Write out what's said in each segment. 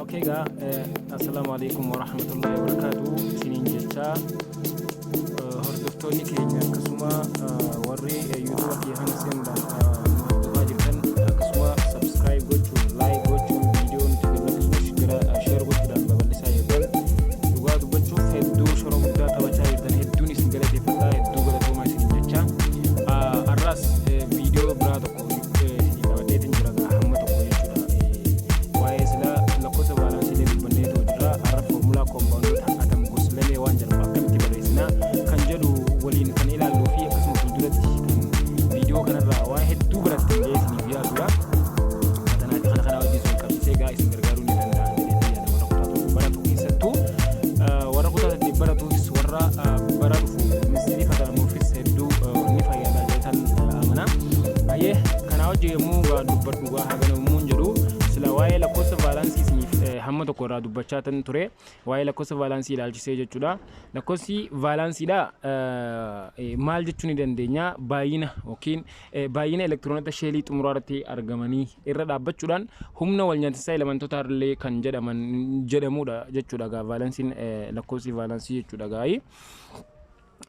Okay gaa, assalaamu alaikum warahmatullahi wabarakatuh isiniin jecha, hordoftoonni keenya akkasuma warri YouTube kiyya kana seenuudhaan nu hordofaa jirtan, akkasuma subscribe gochuun, like gochuun, viidiyoo nuti gadhiisnu gara share gochuudhaan babal'isaa jirtan, dhugaa dubbachuuf hedduu shora guddaa taphachaa jirtan. Hedduun isin galateeffadha, hedduu galatoomaa isiniin jecha. Har'aas viidiyoo biraa tokko isinii qabadheetiin jira gaa, hamma tokko jechuudha. Waa'ee sila lakkoofsa vaalaansiilee dubbannee ta'u jirra. Har'a foormulaa koombaawundoota atom goslamee waan jedhamu akkamitti barreessina kan jedhu waliin kan ilaalluu fi akkasuma fuulduratti kan viidiyoo kanarraa waan hedduu barattan jedhee isiniif yaadudha. Fatanaati kana kanaa wajjin sun qabsiisee gaa isin gargaaruu ni danda'a jedhee yaada, warra kutaa 1 baratu keessattuu, warra kutaa 8 baratuufis, warra bara dhufu ministirii fatanamuufis hedduu ni fayyada jedhetan amana. Baay'ee kanaa wajjin yommuu gaa dubbadhu, gaa hagana yommuu hin jedhu, sila waa'ee lakkoofsa vaalaansii isiniif hamma tokko irraa dubbachaa tan ture, waa'ee lakkoofsa vaalaansii ilaalchisee jechuudha. Lakkoofsi vaalaansiidha maal jechuu ni dandeenya? Baay'ina yookiin baay'ina elektiroonota sheelii xumuraa irratti argamanii irra dhaabbachuudhaan humna wal nyaatisaa elementoota illee kan jedhaman jedhamudha jechuudha gaa, vaalaansiin, lakkoofsi vaalaansii jechuudha gaa'ii.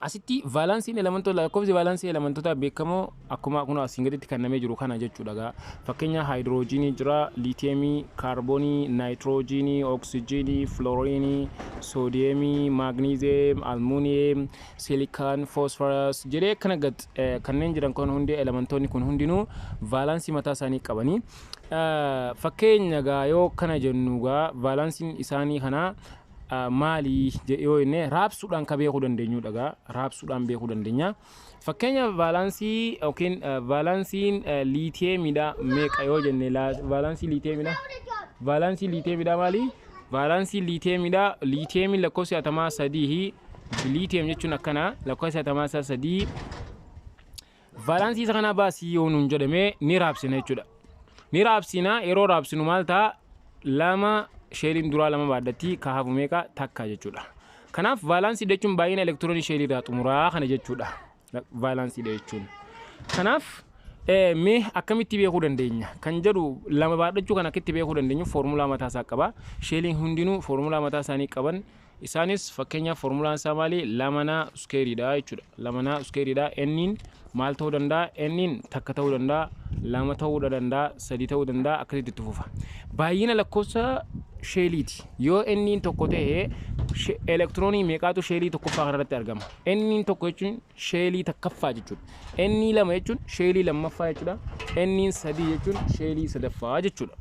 Asitti vaalaansiin elementoota, lakkoofsi vaalaansii elementoota beekamoo akkuma kun asiin gaditti kennamee jiru kana jechuudha gaa. Fakkeenya haayidiroojiinii jira, liitiyeemii, kaarboonii, naayitiroojiinii, oksijiinii, filooriinii, soodiyeemii, maagniiziyeem, almuuniyeem, silikaan, foosfaras jedhee kana gad kanneen jiran kun hundi, elementoonni kun hundinuu vaalaansii mataa isaanii qabanii. Fakkeenya gaa yoo kana jennu gaa, vaalaansiin isaanii kana maali yoo jenne, raabsuudhaan ka beekuu dandeenyudha gaa, raabsuudhaan beekuu dandeenya. Fakkeenya vaalaansii yookiin vaalaansiin liitiyeemidha meeqa yoo jenne, vaalaansii liitiyeemidha. Vaalaansii liitiyeemidha maali? Vaalaansii liitiyeemidha, liitiyeemiin lakkoofsi atamaa 3, liitiyeem jechuun akkana, lakkoofsi atamaa isaa 3. Vaalaansii isa kanaa baasii yoo nuun jedhame, ni raabsina jechuudha. Ni raabsina. Yeroo raabsinu maal ta'a? Lama, sheeliin duraa lama baadhatti, ka hafu meeqa? Takka jechuudha. Kanaaf vaalaansii jechuun baay'ina elektiroonii sheelii irraa xumuraa kana jechuudha. Vaalaansii jechuun. Kanaaf mee akkamitti beekuu dandeenya kan jedhu, lama baadhachuu kan akkitti beekuu dandeenyu foormulaa mataa isaa qaba. Sheeliin hundinuu foormulaa mataa isaanii qaban. Isaanis fakkeenyaaf foormulaan isaa maali? Lamanaa iskeeriidha jechuudha. Lamanaa iskeeriidha. Enniin maal ta'uu danda'a? Enniin takka ta'uu danda'a, lama ta'uu danda'a, sadi ta'uu danda'a, akkasitti itti fufa. Baay'ina lakkoofsa sheeliiti. Yoo enniin tokko ta'e, elektiroonii meeqaatu sheelii tokkoffaa kanarratti argama? Enniin tokko jechuun sheelii takkaffaa jechuudha. Ennii lama jechuun sheelii lammaffaa jechuudha. Enniin sadii jechuun sheelii sadaffaa jechuudha.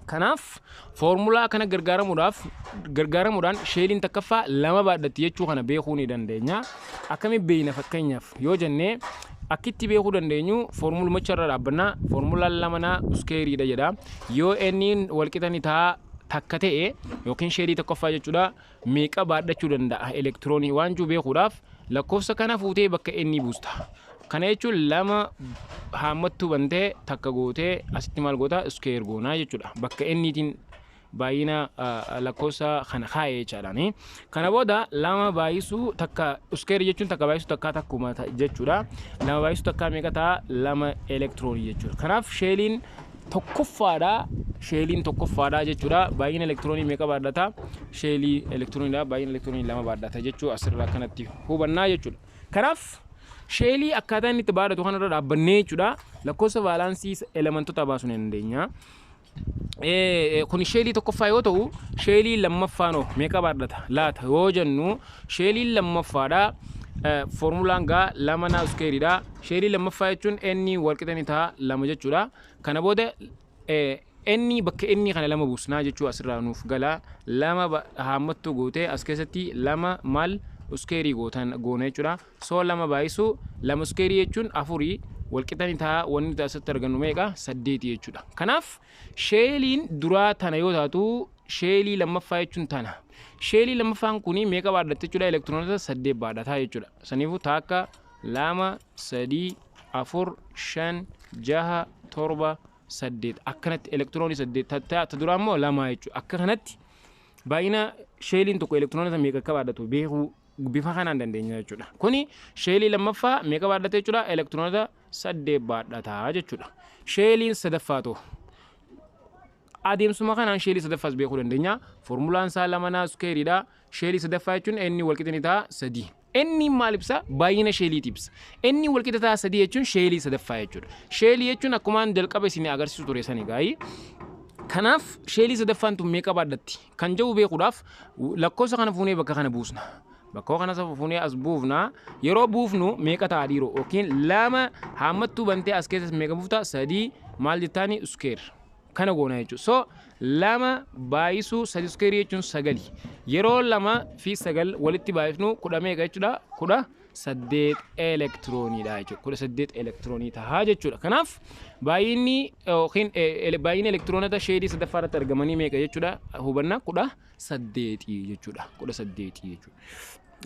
Kanaaf foormulaa kana gargaaramuudhaan sheeliin takkaffaa lama baadhatti jechuu kana beekuu ni dandeenya. Akkamitti beekna fakkeenyaaf yoo jennee, akkitti beekuu dandeenyu foormulumacha irra dhaabbannaa. Foormulaan lamanaa iskeeriidha jedha. Yoo enniin walqixa ni ta'a takka ta'e yookiin sheelii tokkoffaa jechuudha, meeqa baadhachuu danda'a elektiroonii waan jiru beekuudhaaf lakkoofsa kana fuutee bakka ennii buusta. Kana jechuun lama haammattuu bantee takka gootee asitti maal goota? Square goonaa jechuudha. Bakka enniitiin baay'ina lakkoofsa kana kaa'ee jechaadhaan. Kana booda lama baay'isuu takka, square jechuun takka baay'isuu takkaa takkuma jechuudha. Lama baay'isuu takkaa meeqa ta'a? Lama elektiroonii jechuudha. Kanaaf sheeliin tokkoffaadha. Sheeliin tokkoffaadha jechuudha. Baay'ina elektiroonii meeqa baadhata? Sheelii elektirooniidha. Baay'ina elektiroonii lama baadhata jechuu asirraa kanatti hubannaa jechuudha. Kanaaf sheelii akkaataa inni itti baadhatu kanarra dhaabbannee jechuudha, lakkoofsa vaalaansii elementoota baasuu ni dandeenya. Kun sheelii tokkoffaa yoo ta'u, sheelii lammaffaanoo meeqa baadhata laata yoo jennu, sheeliin lammaffaadha. Foormulaan gaa lama naa iskeeriidha. Sheelii lammaffaa jechuun inni walqixa ni ta'a lama jechuudha. Kana booda inni bakka inni kana lama buusnaa jechuu asirraa nuuf gala. Lama haammattuu gootee as keessatti lama maal iskeerii gootan goona jechuudha. So lama baay'isuu lama iskeerii jechuun afurii, walqixa ni ta'a, wanni nuti asitti argannu meeqa? Saddeeti jechuudha. Kanaaf sheeliin duraa tana yoo taatu, sheelii lammaffaa jechuun tana. Sheelii lammaffaan kuni meeqa baadhatte jechuudha? Elektiroonota saddeet baadhataa jechuudha. Saniifuu takka, lama, sadii, afur, shan, jaha, torba, saddeet, akkanatti elektiroonii saddeet. Ta duraa immoo lama jechuudha. Akka kanatti baay'ina sheeliin tokko elektiroonota meeqa akka baadhatu beekuu bifa kanaan dandeenya jechuudha. Kuni sheelii lammaffaa meeqa baadhate jechuudha? Elektiroonota 8 baadhataa jechuudha. Sheeliin sadaffaatu adeemsuma kanaan sheelii sadaffaas beekuu dandeenya. Formulaan isaa 2 n squareiidha. Sheelii sadaffaa jechuun inni walqixa ni ta'a 3. Inni maal ibsa? Baay'ina sheeliiti ibsa. Inni walqixa ta'a 3 jechuun sheelii sadaffaa jechuudha. Sheelii jechuun akkumaan jalqaba isin agarsiisu ture sani gaayii. Kanaaf sheelii sadaffaan tun meeqa baadhatti? Kan jedhu beekuudhaaf lakkoofsa kana fuunee bakka kana buusna. Bakka kana fuunee as buufna. Yeroo buufnu meeqa ta'a dhiiroo? Yookiin 2 haammattuu bantee as keessas meeqa buufta? 3 maal jettaani? Square. Kana goona jechuudha. So 2 baay'isuu 3 square jechuun 9. Yeroo 2 fi 9 walitti baay'ifnu 10 meeqa jechuudha? 18 elektirooniidha jechuudha. 18 elektiroonii tahaa jechuudha. Kanaaf baay'inni yookiin baay'inni elektiroonota sheelii sadaffaa irratti argamanii meeqa jechuudha? Hubanna 18 jechuudha. 18 jechuudha.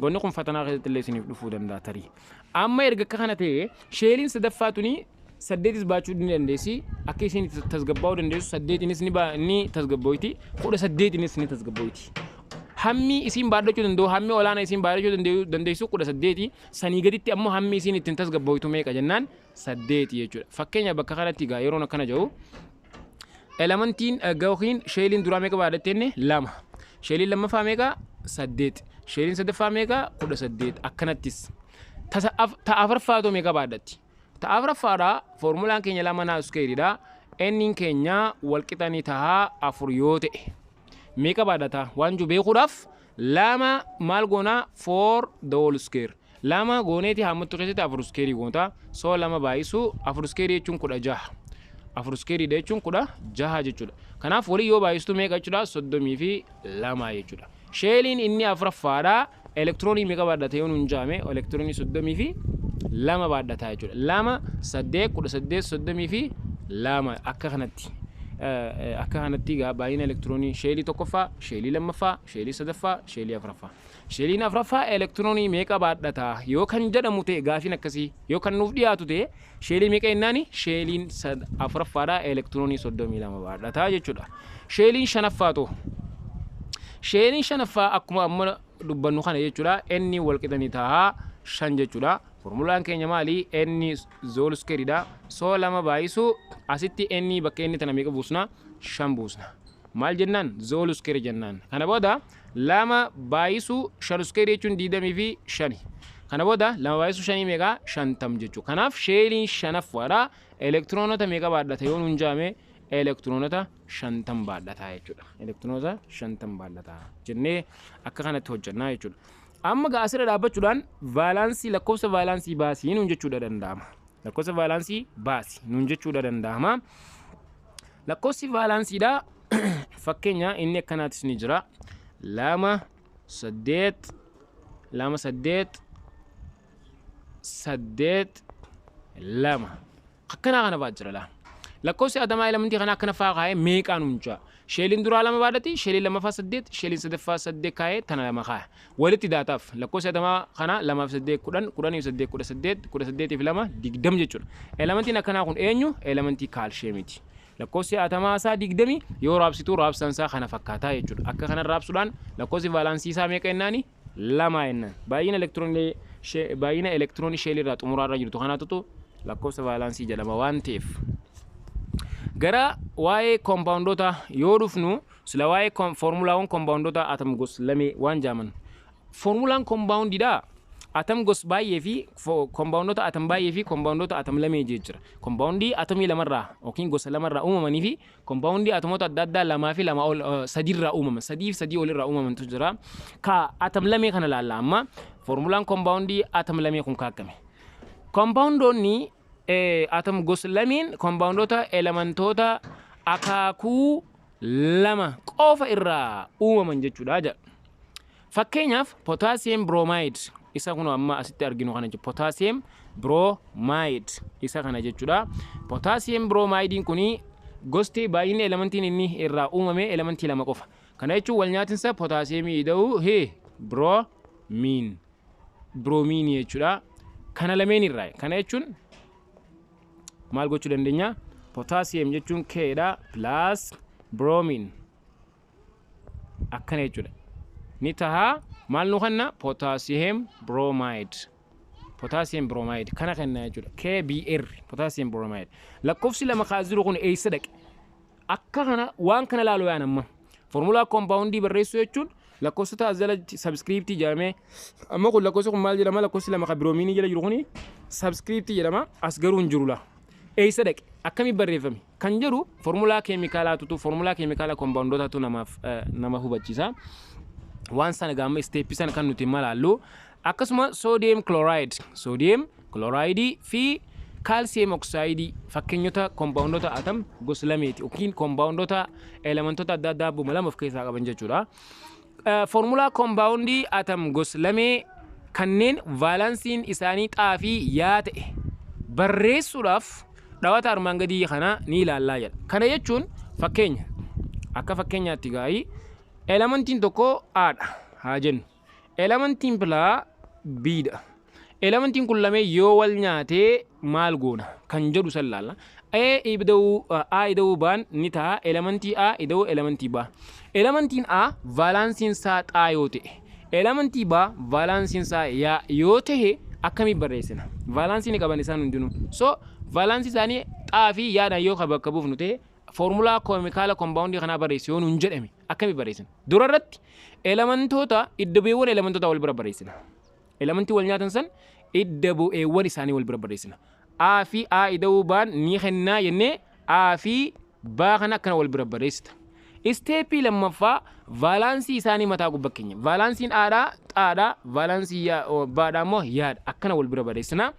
Wanni kun fatanaa keessatti illee isiniif dhufuu danda'a tarii. Amma erga akka kana ta'e sheeliin sadaffaa tuni 8 baachuu ni dandeessi. Akka isiin tasgabbaa'uu dandeessu 8nis ni tasgabbooyti. 18nis ni tasgabbooyti. Hammi isiin baadhachuu danda'u, hammi olaanaa isiin baadhachuu dandeessu 18. Sanii gaditti ammoo hammi isiin ittiin tasgabbooytu meeqa jennaan 8 jechuudha. Fakkeenya bakka kanatti egaa yeroon akkana jedhu elementiin yookiin sheeliin duraa meeqa baadhatte jenne 2. Sheeliin lammaffaa meeqa? 8. Sheeliin sadaffaa meeqa? 18. Akkanattis. Ta afuraffaatu meeqa baadhatti? Ta afuraffaadha foormulaan keenya 2 n squareiidha. N'n keenya walqixa ni tahaa 4 yoo ta'e. Meeqa baadhata? Waan jiru beekuudhaaf 2 maal goonaa? 4 the whole square. 2 gooneeti haammattuu keessatti 4 square goota. So 2 baay'isuu 4 square jechuun 16. 4 square jechuun 16 jechuudha. Kanaaf walii yoo baay'istu meeqa jechuudha? 32 jechuudha. Sheeliin inni afuraffaadha. Elektiroonii meeqa baadhata yoo nuun jaame? Elektiroonii 32 baadhata jechuudha. 2 8 18 32 akka kanatti. Akka kanatti egaa baay'ina elektiroonii sheelii tokkoffaa, sheelii lammaffaa, sheelii sadaffaa, sheelii afuraffaa. Sheeliin afuraffaa elektiroonii meeqa baadhata yoo kan jedhamu ta'e, gaafiin akkasii yoo kan nuuf dhiyaatu ta'e, sheelii meeqa jennaani? Sheeliin afuraffaadha elektiroonii 32 baadhata jechuudha. Sheeliin shanaffaatu. Sheeliin shanaffaa akkuma amma dubbannu kana jechuudha. Inni walqixa ni ta'a 5 jechuudha. Formulaan keenya maali? N whole squareiidha. So 2 baay'isuu asitti N bakka inni tana meeqa buusna? 5 buusna. Maal jennaan? Whole square jennaan. Kana booda 2 baay'isuu 5 square jechuun 25. Kana booda 2 baay'isuu 5 meeqa? 50 jechuudha. Kanaaf sheeliin shanaffaadha. Elektiroonota meeqa baadhata yoo nuun jaame? Elektiroonota 50 baadhata jechuudha. Elektiroonota 50 baadhata jennee akka kanatti hojjannaa jechuudha. Amma gaa asirra dhaabbachuudhaan vaalaansii, lakkoofsa vaalaansii baasii nuun jechuudha danda'ama. Lakkoofsa vaalaansii baasii nuun jechuudha danda'ama. Lakkoofsi vaalaansiidha fakkeenya inni akkanaatis ni jira. 2 8 2 8 8 2 akkanaa kana fa'aa jira laa. Lakkoofsi atomaa elementii kana akkana fa'aa kaa'ee meeqaa nuun jaa. Sheeliin duraa 2 baadhati, sheeliin lammaffaa 8, sheeliin sadaffaa 8 kaa'ee tana 2 kaa'e. Walitti daataaf lakkoofsi atomaa kana 2 fi 8 10, 10 fi 8 18, 18 fi 2 20 jechuudha. Elementiin akkanaa kun eenyu? Elementii kaalsheemiiti. Lakkoofsi atomaa isaa 20 yoo raabsitu raabsaan isaa kana fakkaataa jechuudha. Akka kana raabsuudhaan lakkoofsi vaalaansii isaa meeqa jennaani? 2 jennaan. Baay'ina elektiroonii sheelii irraa xumuraa irra jirtu kanaatutu lakkoofsa vaalaansii jedhama waan ta'eef. Gara waa'ee koompaawundoota yoo dhufnu, sila waa'ee foormulaawwan koompaawundoota atom gos lamee waan jaaman. Foormulaan koompaawundiidha. Atom gos baay'ee fi koompaawundoota atom baay'ee fi koompaawundoota atom lamee jira. Koompaawundii atomii lamarraa yookiin gosa lamarraa uumamanii fi koompaawundii atomoota adda addaa lamaa fi lama ol sadiirraa uumaman, 3 fi 3 olirraa uumamantu jira. Ka atom lamee kana laalla amma. Foormulaan koompaawundii atom lamee kun kaakkame. Koompaawundoonni atom gos lameen koompaawundoota elementoota akaakuu lama qofa irraa uumaman jechuudha jedha. Fakkeenyaaf potassium bromide isa kun amma asitti arginu kana jechuudha. Potassium bromide isa kana jechuudha. Potassium bromideiin kuni gosti baay'inni elementiin inni irraa uumame elementii lama qofa. Kana jechuun wal nyaatinsa potaasiyeemii ida'uu hee bromine bromine jechuudha. Kana lameen irraa, kana jechuun maal gochuu dandeenya? Potassium jechuun K dha plus bromine akkana jechuudha. Ni tahaa maal nu kanna? Potassium bromide. Potassium bromide kana kenna jechuudha. KBr, potassium bromide. Lakkoofsi 2 kaas jiru kun eessa dhaqe? Akka kana waan kana ilaalu yaan amma. Formulaa compoundii barreessuu jechuun lakkoofsota as jala subscriptii jedhamee, amma kun lakkoofsi kun maal jedhama? Lakkoofsi 2 kan biroomiinii jala jiru kuni subscriptii jedhama. As garuu hin jiru laa. Eessa dhaqe? Akkamii barreeffame? Kan jedhu formulaa keemikaalaatutu, formulaa keemikaala compoundootatu namaaf nama hubachiisa. Waan sana gaama steppii sana kan nuti malaallu. Akkasuma sodium chloride, sodium chloride fi calcium oxide fakkeenyota compoundoota atom gosa lameeti yookiin compoundoota elementoota adda addaa abbuma lama of keessaa qaban jechuudha. Formulaa compoundii atom gosa lamee kanneen valensiin isaanii xaa fi yaa ta'e barreessuudhaaf dhawata armaan gadii kana ni ilaallaa jedha. Kana jechuun fakkeenya, akka fakkeenyaatti gaa'ii elementiin tokko A'dha haa jennu. Elementiin bilaa B'dha. Elementiin kun lamee yoo wal nyaatee maal goona kan jedhu san laalla. A ida'uu A ida'uu B'n ni ta'a elementii A ida'uu elementii B. Elementiin A valensiin isaa xaa yoo ta'e, elementii B valensiin isaa yaa yoo ta'e akkamiin barreessina? Valensii ni qaban isaan hundinuu. So valensii isaanii xaa fi yaadhaan yoo bakka buufnu ta'e, foormulaa keemikaala compoundii kanaa barreessi yoo nuun jedhame akkamiin barreessina? Dura irratti elementoota, idda bu'eewwan elementoota wal bira barreessina. Elementii wal nyaatan san idda bu'eewwan isaanii wal bira barreessina. A fi A ida'uu B'n ni kennaa jennee A fi B kana akkana wal bira barreessita. Steppii lammaffaa valensii isaanii mataa gubbaa keenya. Valensiin A'dhaa xaadhaa, valensii B'dhaa immoo yaadha. Akkana wal bira barreessina.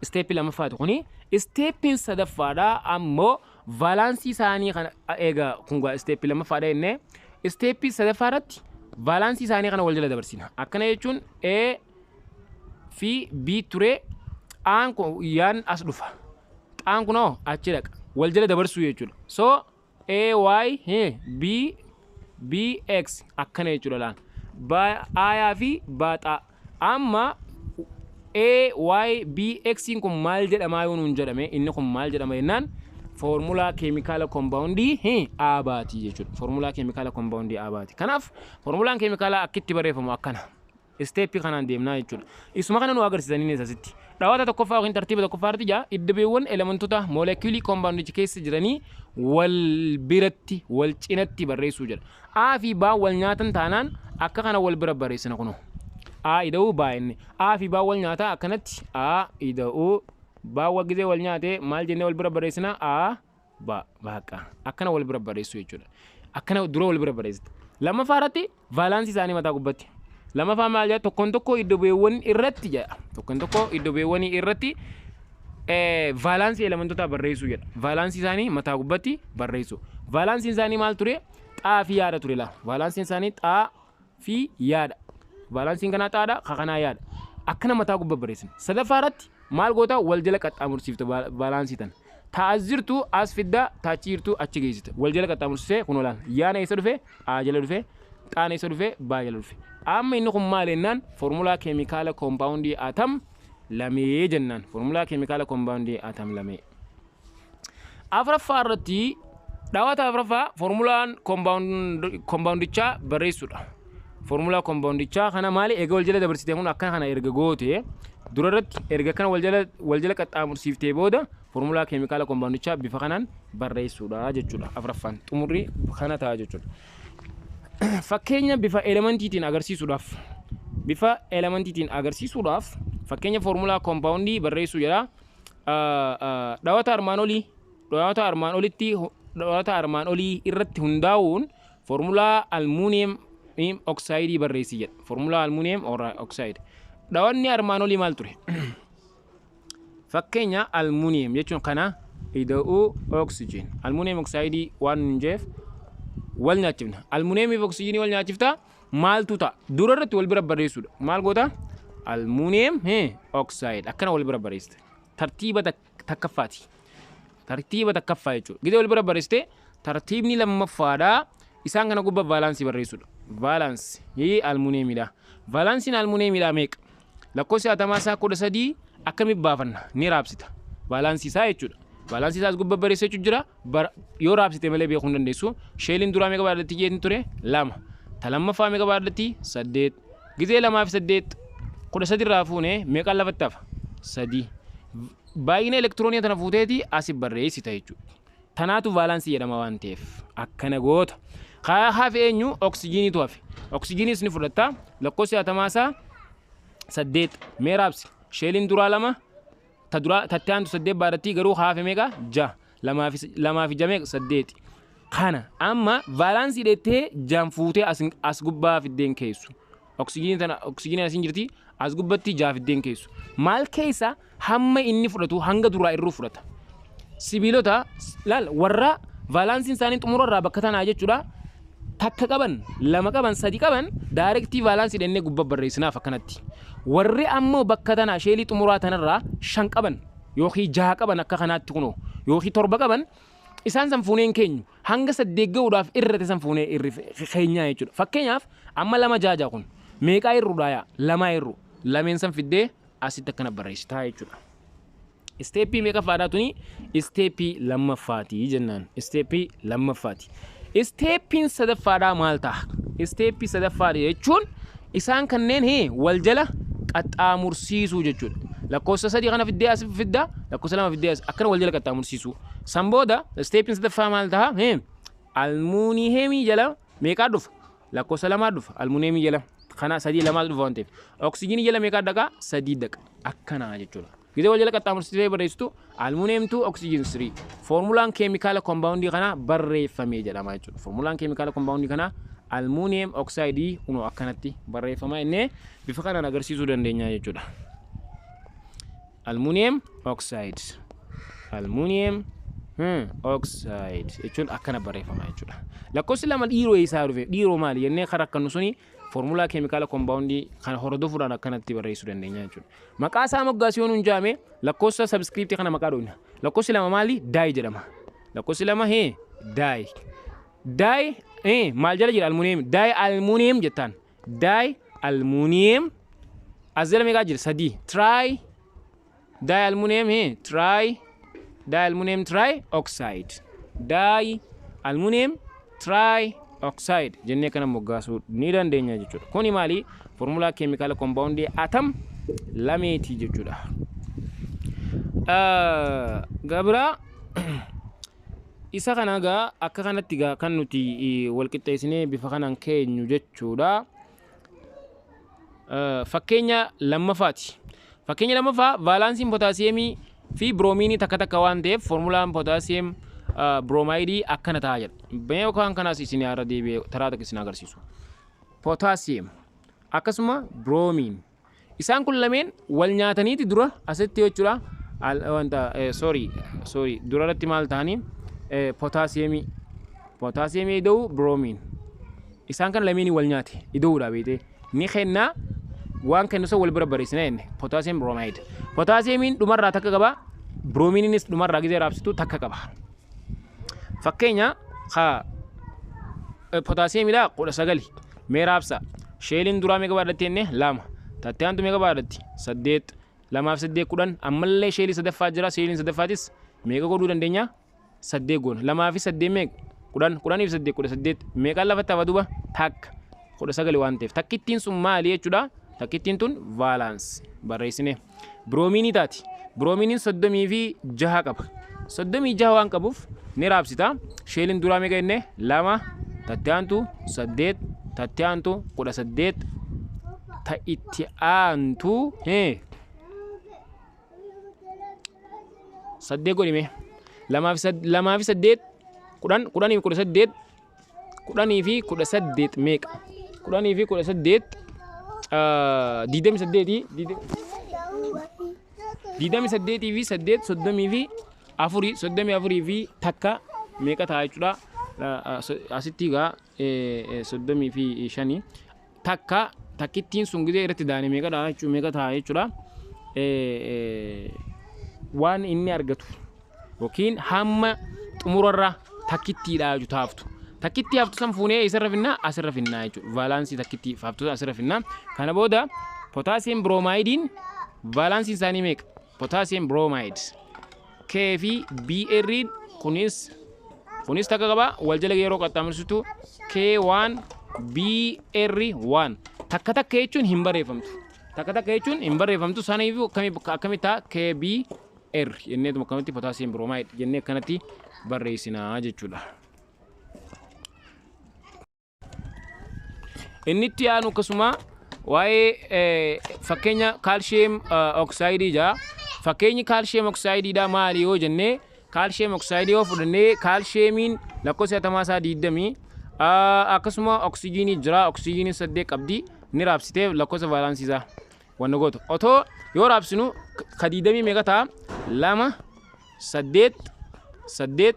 Steppii lammaffaati kuni. Steppiin sadaffaadhaa ammoo valensii isaanii kana egaa kun steppii lammaffaadha jennee, steppii sadaffaa irratti valensii isaanii kana wal jala dabarsina. Akkana jechuun A fi B ture, A'n kun yaan as dhufa. Xaan kunoo achi dhaqa. Wal jala dabarsuu jechuudha. So A Y B B X akkana jechuudha laan. A fi B xaa. Amma A Y B X kun maal jedhamaa yoo nuun jedhame, inni kun maal jedhama jennaan, foormulaa keemikaala compoundii A baati jechuudha. Foormulaa keemikaala compoundii A baati. Kanaaf foormulaan keemikaalaa akkitti barreeffamu akkana. Steppii kanaan deemnaa jechuudha. Isuma kana nu agarsiisanii asitti. Dhawaata tokkoffaa yookiin tartiiba tokkoffaa irratti jaa idda bu'eewwan elementoota moolekuulii compoundichi keessa jiranii wal biratti, wal cinatti barreessuu jedha. A fi B wal nyaatan taanaan akka kana wal bira barreessina kunoo. A ida'uu B inni. A fi B wal nyaataa akkanatti A ida'uu B wal gizee wal nyaate maal jennee wal bira barreessina? A B baqa. Akkana wal bira barreessuu jechuudha. Akkana dura wal bira barreessita. Lammaffaa irratti valensii isaanii mataa gubbatti. Lammaffaa maal jedha? Tokkoon tokko iddo bu'eewwan irratti jedha. Tokkoon tokko iddo bu'eewwanii irratti valensii elementoota barreessuu jedha. Valensii isaanii mataa gubbatti barreessuu. Valensiin isaanii maal ture? Xaa fi yaada ture laa. Valensiin isaanii xaa fi yaada. Valensiin kanaa xaadha, ka kanaa yaada. Akkana mataa gubbaa barreessina. Sadaffaa irratti maal goota? Wal jala qaxxaamursiifta valensii tana. Taas jirtu as fidda, taachi jirtu achi geessita. Wal jala qaxxaamursisee kun olaan. Yaana eessa dhufe? A jala dhufe. Xaan eessa dhufe? B jala dhufe. Amma inni kun maal jennaan, foormulaa keemikaala compoundii atom lamee jennaan. Foormulaa keemikaala compoundii atom lamee. Afuraffaa irratti, dhawaata afuraffaa, foormulaan compoundichaa barreessuudha. Foormulaa compoundichaa kana maali? Eega wal jala dabarsitee kun akkana kana erga goote, dura irratti erga kana wal jala qaxxaamursiiftee booda foormulaa keemikaala compoundichaa bifa kanaan barreessuudha jechuudha. Afuraffaan xumurri kana ta'a jechuudha. Fakkeenya bifa elementiitiin agarsiisuudhaaf, bifa elementiitiin agarsiisuudhaaf fakkeenya foormulaa compoundii barreessuu jedha. Dhawata armaan olii, dhawata armaan olitti, dhawata armaan olii irratti hundaa'uun foormulaa aluminium oxideii barreessi jedha. Foormulaa aluminium oxide. Dhawanni armaan olii maal ture? Fakkeenya aluminium jechuun kana ida'uu oxygen. Aluminium oxideii waan nun jeef wal nyaachifna. Aluminiumii fi oksijiinii wal nyaachifta, maaltu ta'a? Dura irratti wal bira barreessuudha. Maal goota? Aluminium oxide akkana wal bira barreessite. Tartiiba takkaffaati. Tartiiba takkaffaa jechuudha. Gidee wal bira barreessite, tartiibni lammaffaadhaa isaan kana gubbaa valensii barreessuudha. Valensii aluminiumiidha. Valensiin aluminiumiidha meeqa? Lakkoofsi atamaa isaa 13 akkamitti baafanna? Ni raabsita. Valensii isaa jechuudha. Valensii isaas gubbaa barreessee jira. Yoo raabsite malee beekuu hin dandeessu. Shelliin duraa meeqa baadhatti jeetin ture? Lama. Ta lammaffaa meeqa baadhatti? Saddeet. Gizee lamaa fi saddeet 13 irraa fuune meeqaan lafatti hafa? Sadii. Baay'ina elektiroonii tana fuuteeti asi barreessita jechuudha. Tanaatu vaalaansii jedhama waan ta'eef akkana goota. Kaa hafe eenyu? Oksijiiniitu hafe. Oksijiiniis ni fudhatta. Lakkoofsi atamaa isaa 8. Mee raabsi. Sheeliin duraa 2, ta duraa tatti aantu 8 baadhattii, garuu hafe meeqa? 6. 2 fi 6 meeqa? 8. Kana amma vaalaansii dheettee jaan fuutee as gubbaa fiddeen keessu. Oksijiinii tana, oksijiiniin asiin jirti, as gubbatti 6 fiddeen keessu. Maal keessa hamma inni fudhatu hanga duraa irruu fudhata. Sibiilota laal, warra vaalaansiin isaanii xumura irraa bakka tanaa jechuudha. Takka qaban, lama qaban, sadi qaban, direct vaalaansii dhennee gubbaa barreessinaaf akkanatti. Warri ammoo bakka tanaa sheelii xumuraa tanarraa 5 qaban yookiin 6 qaban akka kanaatti kunoo yookiin 7 qaban, isaan san fuuneen keenyu hanga 8 ga'uudhaaf irrate san fuunee irri keenyaa jechuudha. Fakkeenyaaf amma 2 6 6 kun meeqaa irruudha yaa? Lamaa irru, lameen san fiddee asitti akkana barreessitaa jechuudha. Isteeppii meeqaffaadhaa tuni? Isteeppii lammaffaati jennaan. Isteeppii lammaffaati. Isteeppiin sadaffaadhaa maal ta'a? Isteeppii sadaffaadha jechuun isaan kanneen wal jala qaxxaamursiisuu jechuudha. Lakkoofsa 3 kana fiddee as fidda, lakkoofsa 2 fiddee as, akkana wal jala qaxxaamursiisuu. San booda isteeppiin sadaffaa maal ta'a? Almuuniyeemii jala meeqaa dhufa? Lakkoofsa 2 dhufa almuuniyeemii jala. Kana 3 2 dhufa waan ta'eef. Oksijiinii jala meeqaa dhaqa? 3 dhaqa. Akkanaa jechuudha. Gizee wal jala qaxxaamursitee barreessitu aluminium 2 oxygen 3 foormulaan keemikaala kombaawundii kanaa barreeffamee jedhama jechuudha. Foormulaan keemikaala kombaawundii kanaa aluminium oxide kunoo akkanatti barreeffama innee bifa kanaan agarsiisuu dandeenya jechuudha. Aluminium oxide. Aluminium oxide jechuun akkana barreeffama jechuudha. Lakkoofsi 2 dhiiroo eessaa dhufe? Dhiiroo maali jennee karaa akkannu suni foormulaa keemikaala kombaawundii kana hordofuudhaan akkanatti barreessuu dandeenya jechuudha. Maqaa isaa moggaasii yoo nuun jaame, lakkoofsa sabskiriiptii kana maqaa dhoofna. Lakkoofsi 2 maali? Di jedhama. Lakkoofsi 2 di. Di maal jala jira? Almuuniyeem. Di almuuniyeem jettaan. Di almuuniyeem as jala meeqaa jira? Sadii. Tri di almuuniyeem tri di almuuniyeem tri oxide. Di almuuniyeem tri oxide jennee kana moggaasuu ni dandeenya jechuudha. Kuni maali? Foormulaa keemikaala kombaawundii atam lameetii jechuudha. Gabiraa isa kana gaa akka kanatti gaa kan nuti wal qixxeessinee bifa kanaan keenyu jechuudha. Fakkeenya lammaffaati. Fakkeenya lammaffaa, vaalaansiin pootaasiyeemii fi biroomiinii takka takka waan ta'eef foormulaan pootaasiyeem biroomaayidii akkana ta'a jedha. Mee yookaan kanaas isin irra deebi'ee taraa takka isin agarsiisu. Pootaasiyeem akkasuma biroomiin. Isaan kun lameen wal nyaataniiti dura asitti jechuudha. Wanta, sorry, sorry, dura irratti maal ta'anii? Pootaasiyeemii. Pootaasiyeemii ida'uu biroomiin. Isaan kan lameenii wal nyaate ida'uudha beekte. Ni kennaa, waan kennu san wal bira barreessina jenne, pootaasiyeem biroomaayid. Pootaasiyeemiin dhumarraa takka qaba. Biroomiininis dhumarraa gizee raabsitu takka qaba. Fakkeenya haa pootaasiyeemiidha 19 mee raabsa. Sheeliin duraa meeqa baadhatti jenne? 2. Tattee aantu meeqa baadhatti? 8. 2 fi 8 10. Ammallee sheelii sadaffaa jira. Sheeliin sadaffaatis meeqa godhuu dandeenya? 8 goona. 2 fi 8 meeqa? 10. 10 fi 8 18. Meeqaan lafatti hafa duuba? Takka. 19 waan ta'eef. Takkittiin sun maali jechuudha? Takkittiin tun valence barreessine. Biroomiinii taati. Biroomiiniin 36 qaba. 36 waan qabuuf ni raabsita. Sheeliin duraa meeqa jenne? 2. Tattee aantu 8. Tattee aantu 18. Ta itti aantu 8 godhime. 2 fi 8 10, 10 fi 18, 10 fi 18 meeqa? 10 fi 18 28. 28 fi 8 34. 34 fi takka meeqa ta'a jechuudha? Asitti egaa 35, takka takkittiin sun gizee irratti daane meeqa ta'a jechuudha? Meeqa ta'a jechuudha? Waan inni argatu yookiin hamma xumurarra takkittiidha jechuudha haftu. Takkittii haftu san fuunee isarra finnaa, asirra finnaa jechuudha. Vaalaansii takkittii haftu asirra finnaa. Kana booda pootaasiyeem biroomaaydiin vaalaansiin isaanii meeqa? Pootaasiyeem bromide. K fi Br kunis takka qaba, wal jala yeroo qaxxaamursitu K1 Br1, takka takka jechuun hin barreeffamtu. Takka takka jechuun hin barreeffamtu. Saniif akkami ta'a? KBR jenneetuma akkamitti potassium bromide jennee akkanatti barreessinaa jechuudha. Inni itti aanu akkasuma waa'ee fakkeenya calcium oxide jaa. Fakkeenyi calcium oxide dha maali yoo jennee, calcium oxide yoo fudhannee, kaalshiyeemiin lakkoofsa atamaa isaa 20, akkasuma oksijiinii jira, oksijiiniin 8 qabdi. Ni raabsitee lakkoofsa vaalaansii isaa wanna gootu otoo yoo raabsinu ka 20 meeqa ta'a? 2, 8, 8,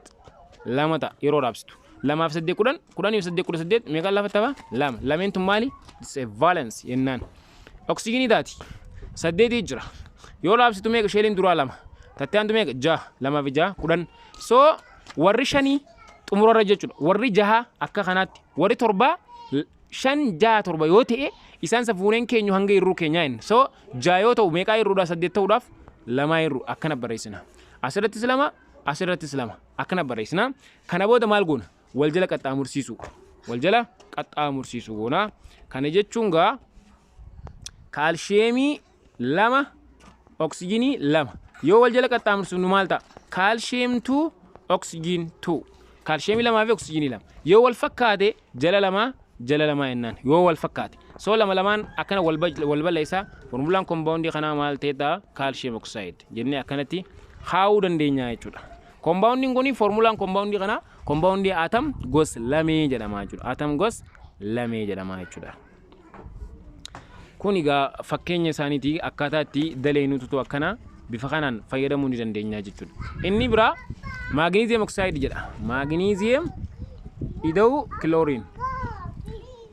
2 ta'a. Yeroo raabsitu lamaaf saddeet 10, 10fi 8 18. Meeqa lafa ta'a? Lama. Lameen tun maali? It's a valence jennaan. Oksijiinii taati, saddeetii jira. Yoo raabsitu meeqa? Sheeliin duraa lama, tattee aantu meeqa? Jaha. Lamaa fi jaha 10. So warri shanii xumurarra jechuudha. Warri jaha akka kanaatti, warri torbaa shan, jaha, torba yoo ta'e, isaan safuuneen keenyu hanga hirruu keenyaa inni. So jaha yoo ta'u meeqaa hirruudha? Saddeet ta'uudhaaf lamaa hirru. Akkana barreessina. Asirrattis lama, asirrattis lama, akkana barreessina. Kana booda maal goona? Wal jala qaxxaamursiisu, wal jala qaxxaamursiisu goona. Kana jechuun gaa kaalshiyeemii lama, oksijiinii lama yoo wal jala qaxxaamursiifnu maal ta'a? Calcium 2, oxygen 2. Kaalshiyeemii lamaa fi oksijiinii lama yoo wal fakkaate, jala lamaa jala lamaa jennaan yoo wal fakkaate. So lama lamaan akkana wal balleessa. Formulaan kombaawundii kanaa maal ta'e ta'a? Calcium oxide jennee akkanatti kaa'uu dandeenya jechuudha. Kombaawundiin kun, formulaan kombaawundii kanaa, kombaawundii atom gos lamee jedhama jechuudha. Atom gos lamee jedhama jechuudha. Kun egaa fakkeenya isaaniiti. Akkaataa itti daleenututu akkana bifa kanaan fayyadamuu ni dandeenya jechuudha. Inni biraa magnesium oxide jedha. Magnesium ida'u chlorine.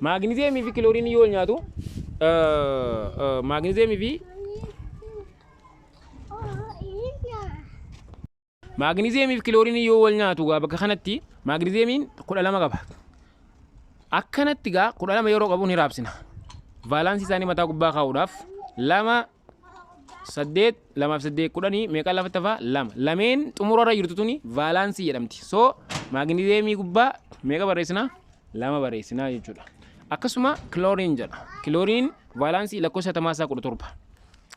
Maagniziyeemii fi kilooriinii yoo wal nyaatu, maagniziyeemii fi kilooriinii yoo wal nyaatu gaa, bakka kanatti maagniziyeemiin 12 qaba. Akkanatti gaa 12 yeroo qabu ni raabsina. Vaalaansii isaanii mataa gubbaa kaa'uudhaaf lama, saddeet, lamaaf saddeet 10. Meeqa lafatti hafaa? Lama. Lameen xumurarra jirtu tuni vaalaansii jedhamti. So maagniziyeemii gubbaa meeqa barreessina? Lama barreessinaa jechuudha. Akkasuma kilooriin jedha. Kilooriin vaalaansii lakkoofsa atamaa isaa 17.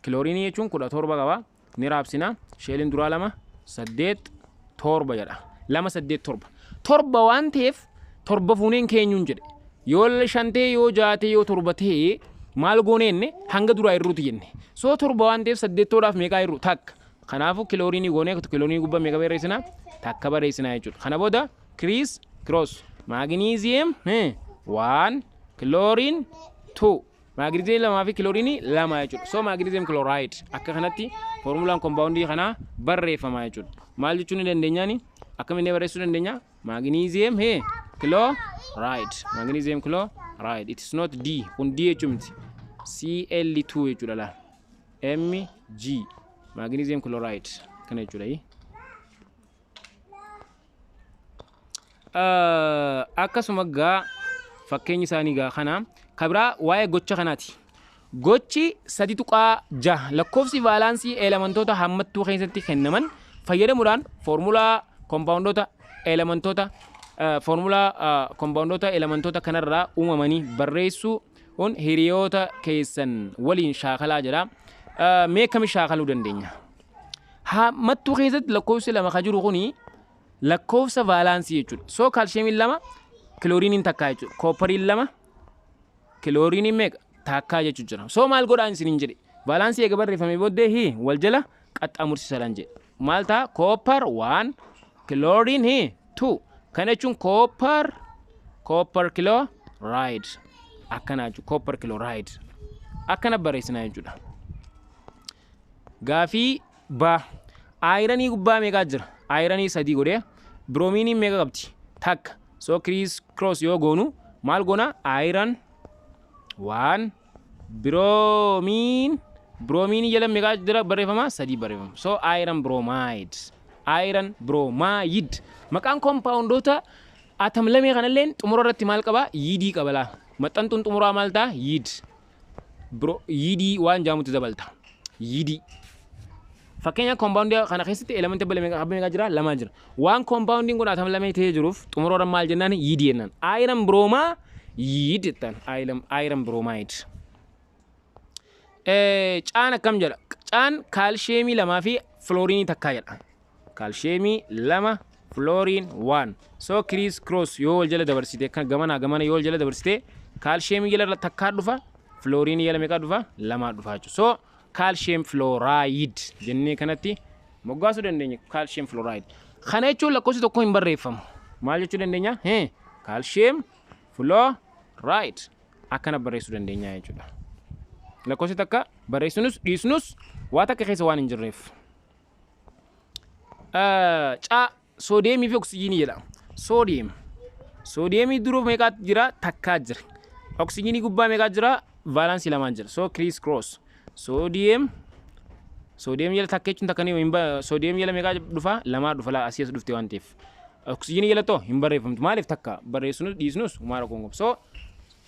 Kilooriinii jechuun 17 qaba. Ni raabsina. Sheeliin duraa lama, saddeet, torba jedha. Lama, saddeet, torba. Torba waan ta'eef torba fuuneen keenyuun jedhe. Yoo shan ta'e, yoo ja'a ta'e, yoo torba ta'e maal goone jenne? Hanga duraa hirruuti jenne. So torba waan ta'eef saddeettoodhaaf meeqaa hirru? Takka. Kanaafuu kilooriinii goonee kilooriinii gubbaa meeqa barreessina? Takka barreessina jechuudha. Kana booda criss cross, magnesium one, chlorine two. Maagniziyeem lamaa fi kilooriinii lama jechuudha. So magnesium chloride akka kanatti formulaan kombaawundii kanaa barreeffama jechuudha. Maal jechuu ni dandeenyaani? Akkamiin barreessuu dandeenya? Magnesium chloride. Magnesium chloride. It is not D. Kun D jechuu miti. Cl2 jechuudha laa. Mg. Magnesium chloride. Kana jechuudha. Akkasuma gaa fakkeenyi isaanii gaa kana. Kabiraa waa'ee gocha kanaati. Gochi 3.6 lakkoofsi vaalaansii elementoota hammattuu keessatti kennaman fayyadamuudhaan foormulaa kompaawundoota elementoota, foormulaa kompaawundoota elementoota kanarraa uumamanii barreessuu kun hiriyoota keessan waliin shaakalaa jedha. Mee akkami shaakaluu dandeenya? Hammattuu keessatti lakkoofsi lama kan jiru kuni lakkoofsa vaalaansii jechuudha. So kaalshiyeemiin lama, kilooriiniin takkaa jechuudha. Kooppariin lama, kilooriiniin meeqa? Takkaa jechuudha jira. So maal godhaan isiniin jedhe? Vaalaansii eega barreeffamee booddee hi wal jala qaxxaamursiisadhaan jedhe. Maal ta'a? Copper one, chlorine hi two. Kana jechuun copper chloride. Akkana jechuudha. Copper chloride. Akkana barreessinaa jechuudha. Gaafii ba. Ayiranii gubbaa meeqaa jira? Ayiranii sadii godhee. Biroomiiniin meeqa qabdi? Takka. So criss cross yoo goonu maal goona? Iron one, bromine. Biroomiinii jala meeqaa jira barreeffama? Sadii barreeffama. So iron bromide. Iron bromide. Maqaan kompaawundoota atom lamee kanalleen xumura irratti maal qaba? Yidii qaba laa. Maxxantuun xumuraa maal ta'a? Yid. Bro yidii waan jaamutti dabalta. Yidii. Fakkeenya koompaawundii kana keessatti elementii abba meeqa abba meeqa jira? Lama jira. Waan koompaawundiin kun atom lamee ta'ee jiruuf xumuroodhaan maal jennaan? Yidii jennaan. Iron bromide jettaan. Iron bromide. Caan akkam jedha? Caan kaalsheemii lamaa fi filooriinii takkaa jedha. Kaalsheemii 2, filooriin 1. So criss cross yoo wal jala dabarsite, kan gamanaa gamana yoo wal jala dabarsite, kaalsheemii jala takkaa dhufa, filooriinii jala meeqaa dhufa? Lamaa dhufa jechuudha. So calcium fluoride jennee kanatti moggaasuu dandeenya, calcium fluoride. Kana jechuun lakkoofsi tokko hin barreeffamu. Maal jechuu dandeenya? Calcium fluoride akkana barreessuu dandeenya jechuudha. Lakkoofsi takka barreessinus dhiisnus waa takka keessa waan hin jirreef. Caa soodeemii fi oksijiinii jedha. Soodiyeem. Soodiyeemii dura meeqaatu jira? Takkaa jira. Oksijiinii gubbaa meeqaa jira? Vaalaansii lamaan jira. So criss cross. Soodiyeem. Soodiyeem jala takka jechuun takka ni soodiyeem jala meeqaa dhufa? Lamaa dhufa, laa asii as dhufte waan ta'eef. Oksijiinii jala too hin barreeffamtu. Maaliif? Takka barreessinus dhiisnus homaa rakkoo hin qabu. So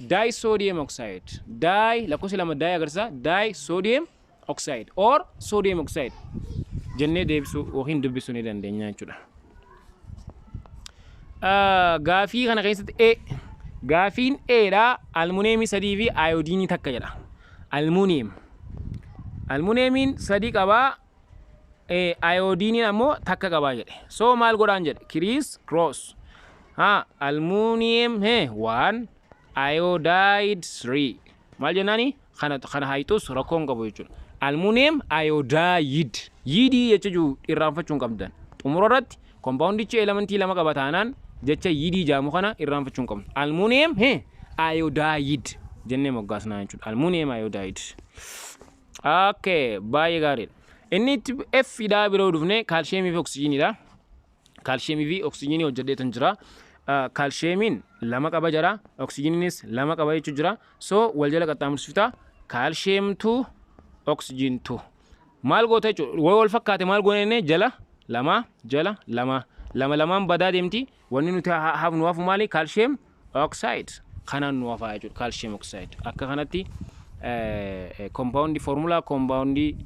di sodium oxide. Di lakkoofsi lama di agarsiisa. Di sodium oxide or sodium oxide jennee deebisuu yookiin dubbisuu ni dandeenya jechuudha. Gaafii kana keessatti E, gaafiin E dha, almuneemii 3 fi ayoodiinii 1 jedha. Almuneem. Almuneemiin 3 qabaa, ayoodiiniin ammoo 1 qabaa jedhe. So maal godhaan jedhe? Criss cross. Ha, almuuniyeem 1, iodide 3. Maal jennaani? Kana haayixus rakkoo hin qabu jechuudha. Almuuniyeem iodide. Yidii jecha jiru irraanfachuu hin qabdan. Xumura irratti kompaawundichi elementii lama qaba taanaan jecha yidii jaamu kana irraanfachuu hin qabnu. Almuuniyeem iodide jennee moggaasnaa jechuudha. Almuuniyeem iodide. Okay, baay'ee gaariidha. Inni itti F dhaa biroo dhufne kaalsheemii fi oksijiiniidha. Kaalsheemii fi oksijiinii hojjedheetan jira. Kaalsheemiin 2 qaba jira. Oksijiiniinis 2 qaba jechuu jira. So wal jala qaxxaamursifta. Kaalsheem 2, oksijiin 2. Maal goota jechuudha? Wal wal fakkaate maal goone jennee? Jala lama, jala lama, lama lamaan badaa deemti. Wanni nuti hafnu hafu maali? Kaalsheem oxide. Kanaan nu hafaa jechuudha. Kaalsheem oxide. Akka kanatti kompaawundii, foormulaa kompaawundii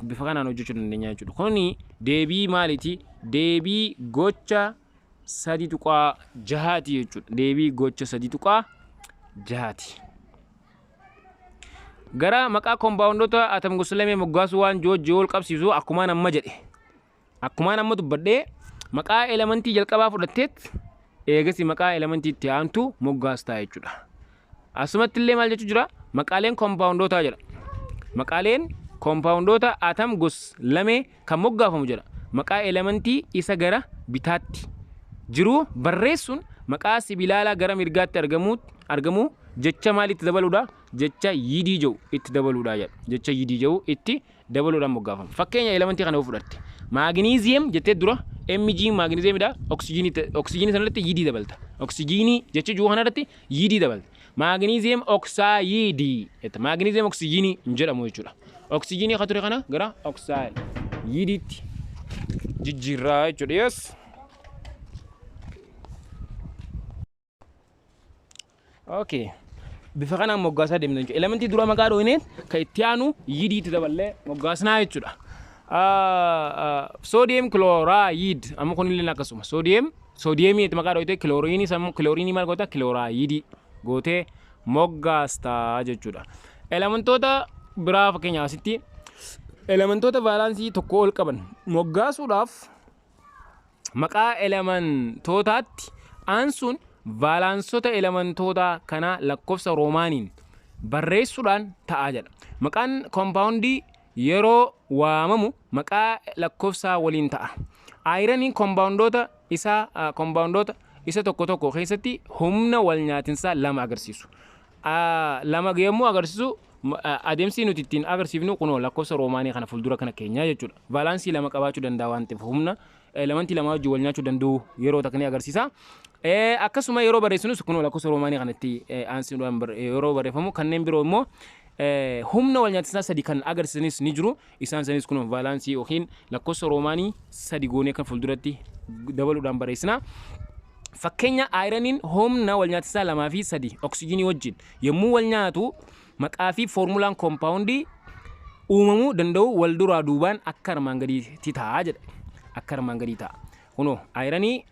bifa kanaan hojjechuu dandeenya jechuudha. Kuni deebii maaliiti? Deebii gocha 3.6ti jechuudha. Deebii gocha 3.6ti. Gara maqaa kompaawundoota atom gosa lamee moggaasuu waan joojii wal qabsiisu akkumaan amma jedhe. Akkumaan amma dubbadhee, maqaa elementii jalqabaa fudhatteet eegasi maqaa elementii itti aantu moggaastaa jechuudha. Asumatti illee maal jechuu jira? Maqaaleen kompaawundootaa jedha. Maqaaleen kompaawundoota atom gos lamee kan moggaafamu jedha. Maqaa elementii isa gara bitaatti jiru barreessuun maqaa sibiilaalaa gara mirgaatti argamu jecha maalitti dabaluudha? Jecha yidii jedhu itti dabaluudha jedha. Jecha yidii jedhu itti dabaluudhaan moggaafama. Fakkeenya elementii kana yoo fudhatte, maagniiziyem jettee dura Mg maagniiziyemidha. Oksijiinii sanarratti yidii dabalta. Oksijiinii jecha jiru kanarratti yidii dabalta. Maagniiziyem oksaayidii jetta. Maagniiziyem oksijiinii hin jedhamu jechuudha. Oksijiinii kan ture kana gara oksaayidiitti jijjiirraa jechuudha. Yes. Okay. Bifa kanaan moggaasaa deemna jechuudha. Elementii dura maqaa dhooyneet kan itti aanu yidiitti daballee moggaasnaa jechuudha. Sodium chloride amma kunillee akkasuma. Sodium soodiyeemii itti maqaa dhooyte, kilooriinii sammuu kilooriinii maal goota? Kilooraayidii gootee moggaastaa jechuudha. Elementoota biraa, fakkeenya asitti elementoota vaalaansii tokko ol qaban moggaasuudhaaf maqaa elementootaatti aansuun vaalaansota elementoota kanaa lakkoofsa roomaaniin barreessuudhaan ta'a jedha. Maqaan koompaawundii yeroo waamamu maqaa lakkoofsaa waliin ta'a. Ayiraniin koompaawundoota isa tokko tokko keessatti humna wal nyaatinsaa lama agarsiisu. Lama yommuu agarsiisu, adeemsi nuti ittiin agarsiifnu kunoo lakkoofsa roomaanii kana fuuldura kana keenyaa jechuudha. Vaalaansii lama qabaachuu danda'a waan ta'eef humna elementii lama wajjin wal nyaachuu danda'u yeroo takka ni agarsiisa. Akkasuma yeroo barreessinus kunoo lakkoofsa roomaanii kanatti aansiidhaan yeroo barreeffamu, kanneen biroo immoo humna wal nyaatinsaa sadi kan agarsiisanis ni jiru. Isaan sanis kunoo vaalaansii yookiin lakkoofsa roomaanii sadi goonee kan fuulduratti dabaluudhaan barreessina. Fakkeenya, ayiraniin humna wal nyaatinsaa lamaa fi sadi oksijiinii wajjin yommuu wal nyaatu maqaa fi foormulaan koompaawundii uumamuu danda'u wal duraa duubaan akka armaan gadiitti ta'a jedha. Akka armaan gadii ta'a. Kunoo ayiranii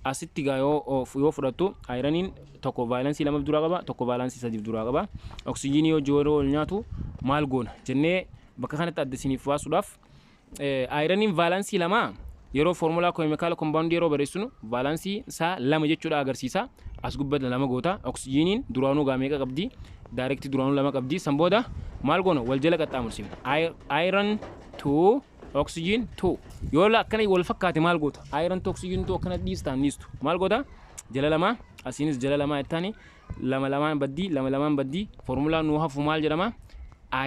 asitti gaa yoo fudhattu, ayiraniin tokko vaalaansii lamaaf duraa qaba, tokko vaalaansii sadiif duraa qaba. Oksijiinii wajjin yeroo wal nyaatu Maal goona jennee bakka kanatti adda isiniif baasuudhaaf, ironiin valence lamaa yeroo foormulaa chemical compoundii yeroo barreessinu valence isaa lama jechuudha agarsiisa. As gubbatti lama goota. Oksijiiniin duraanuu gaa meeqa qabdi? Direct duraanuu lama qabdi. San booda maal goona? Wal jala qaxxaamursiifna. Iron 2, oxygen 2. Yoo akkana wal fakkaate maal goota? Iron 2, oxygen 2 akkana dhiistaan dhiistu. Maal goota? Jala lama, asiinis jala lama jettaani, lama lamaan baddii, lama lamaan baddii. Foormulaan nuu hafu maal jedhama?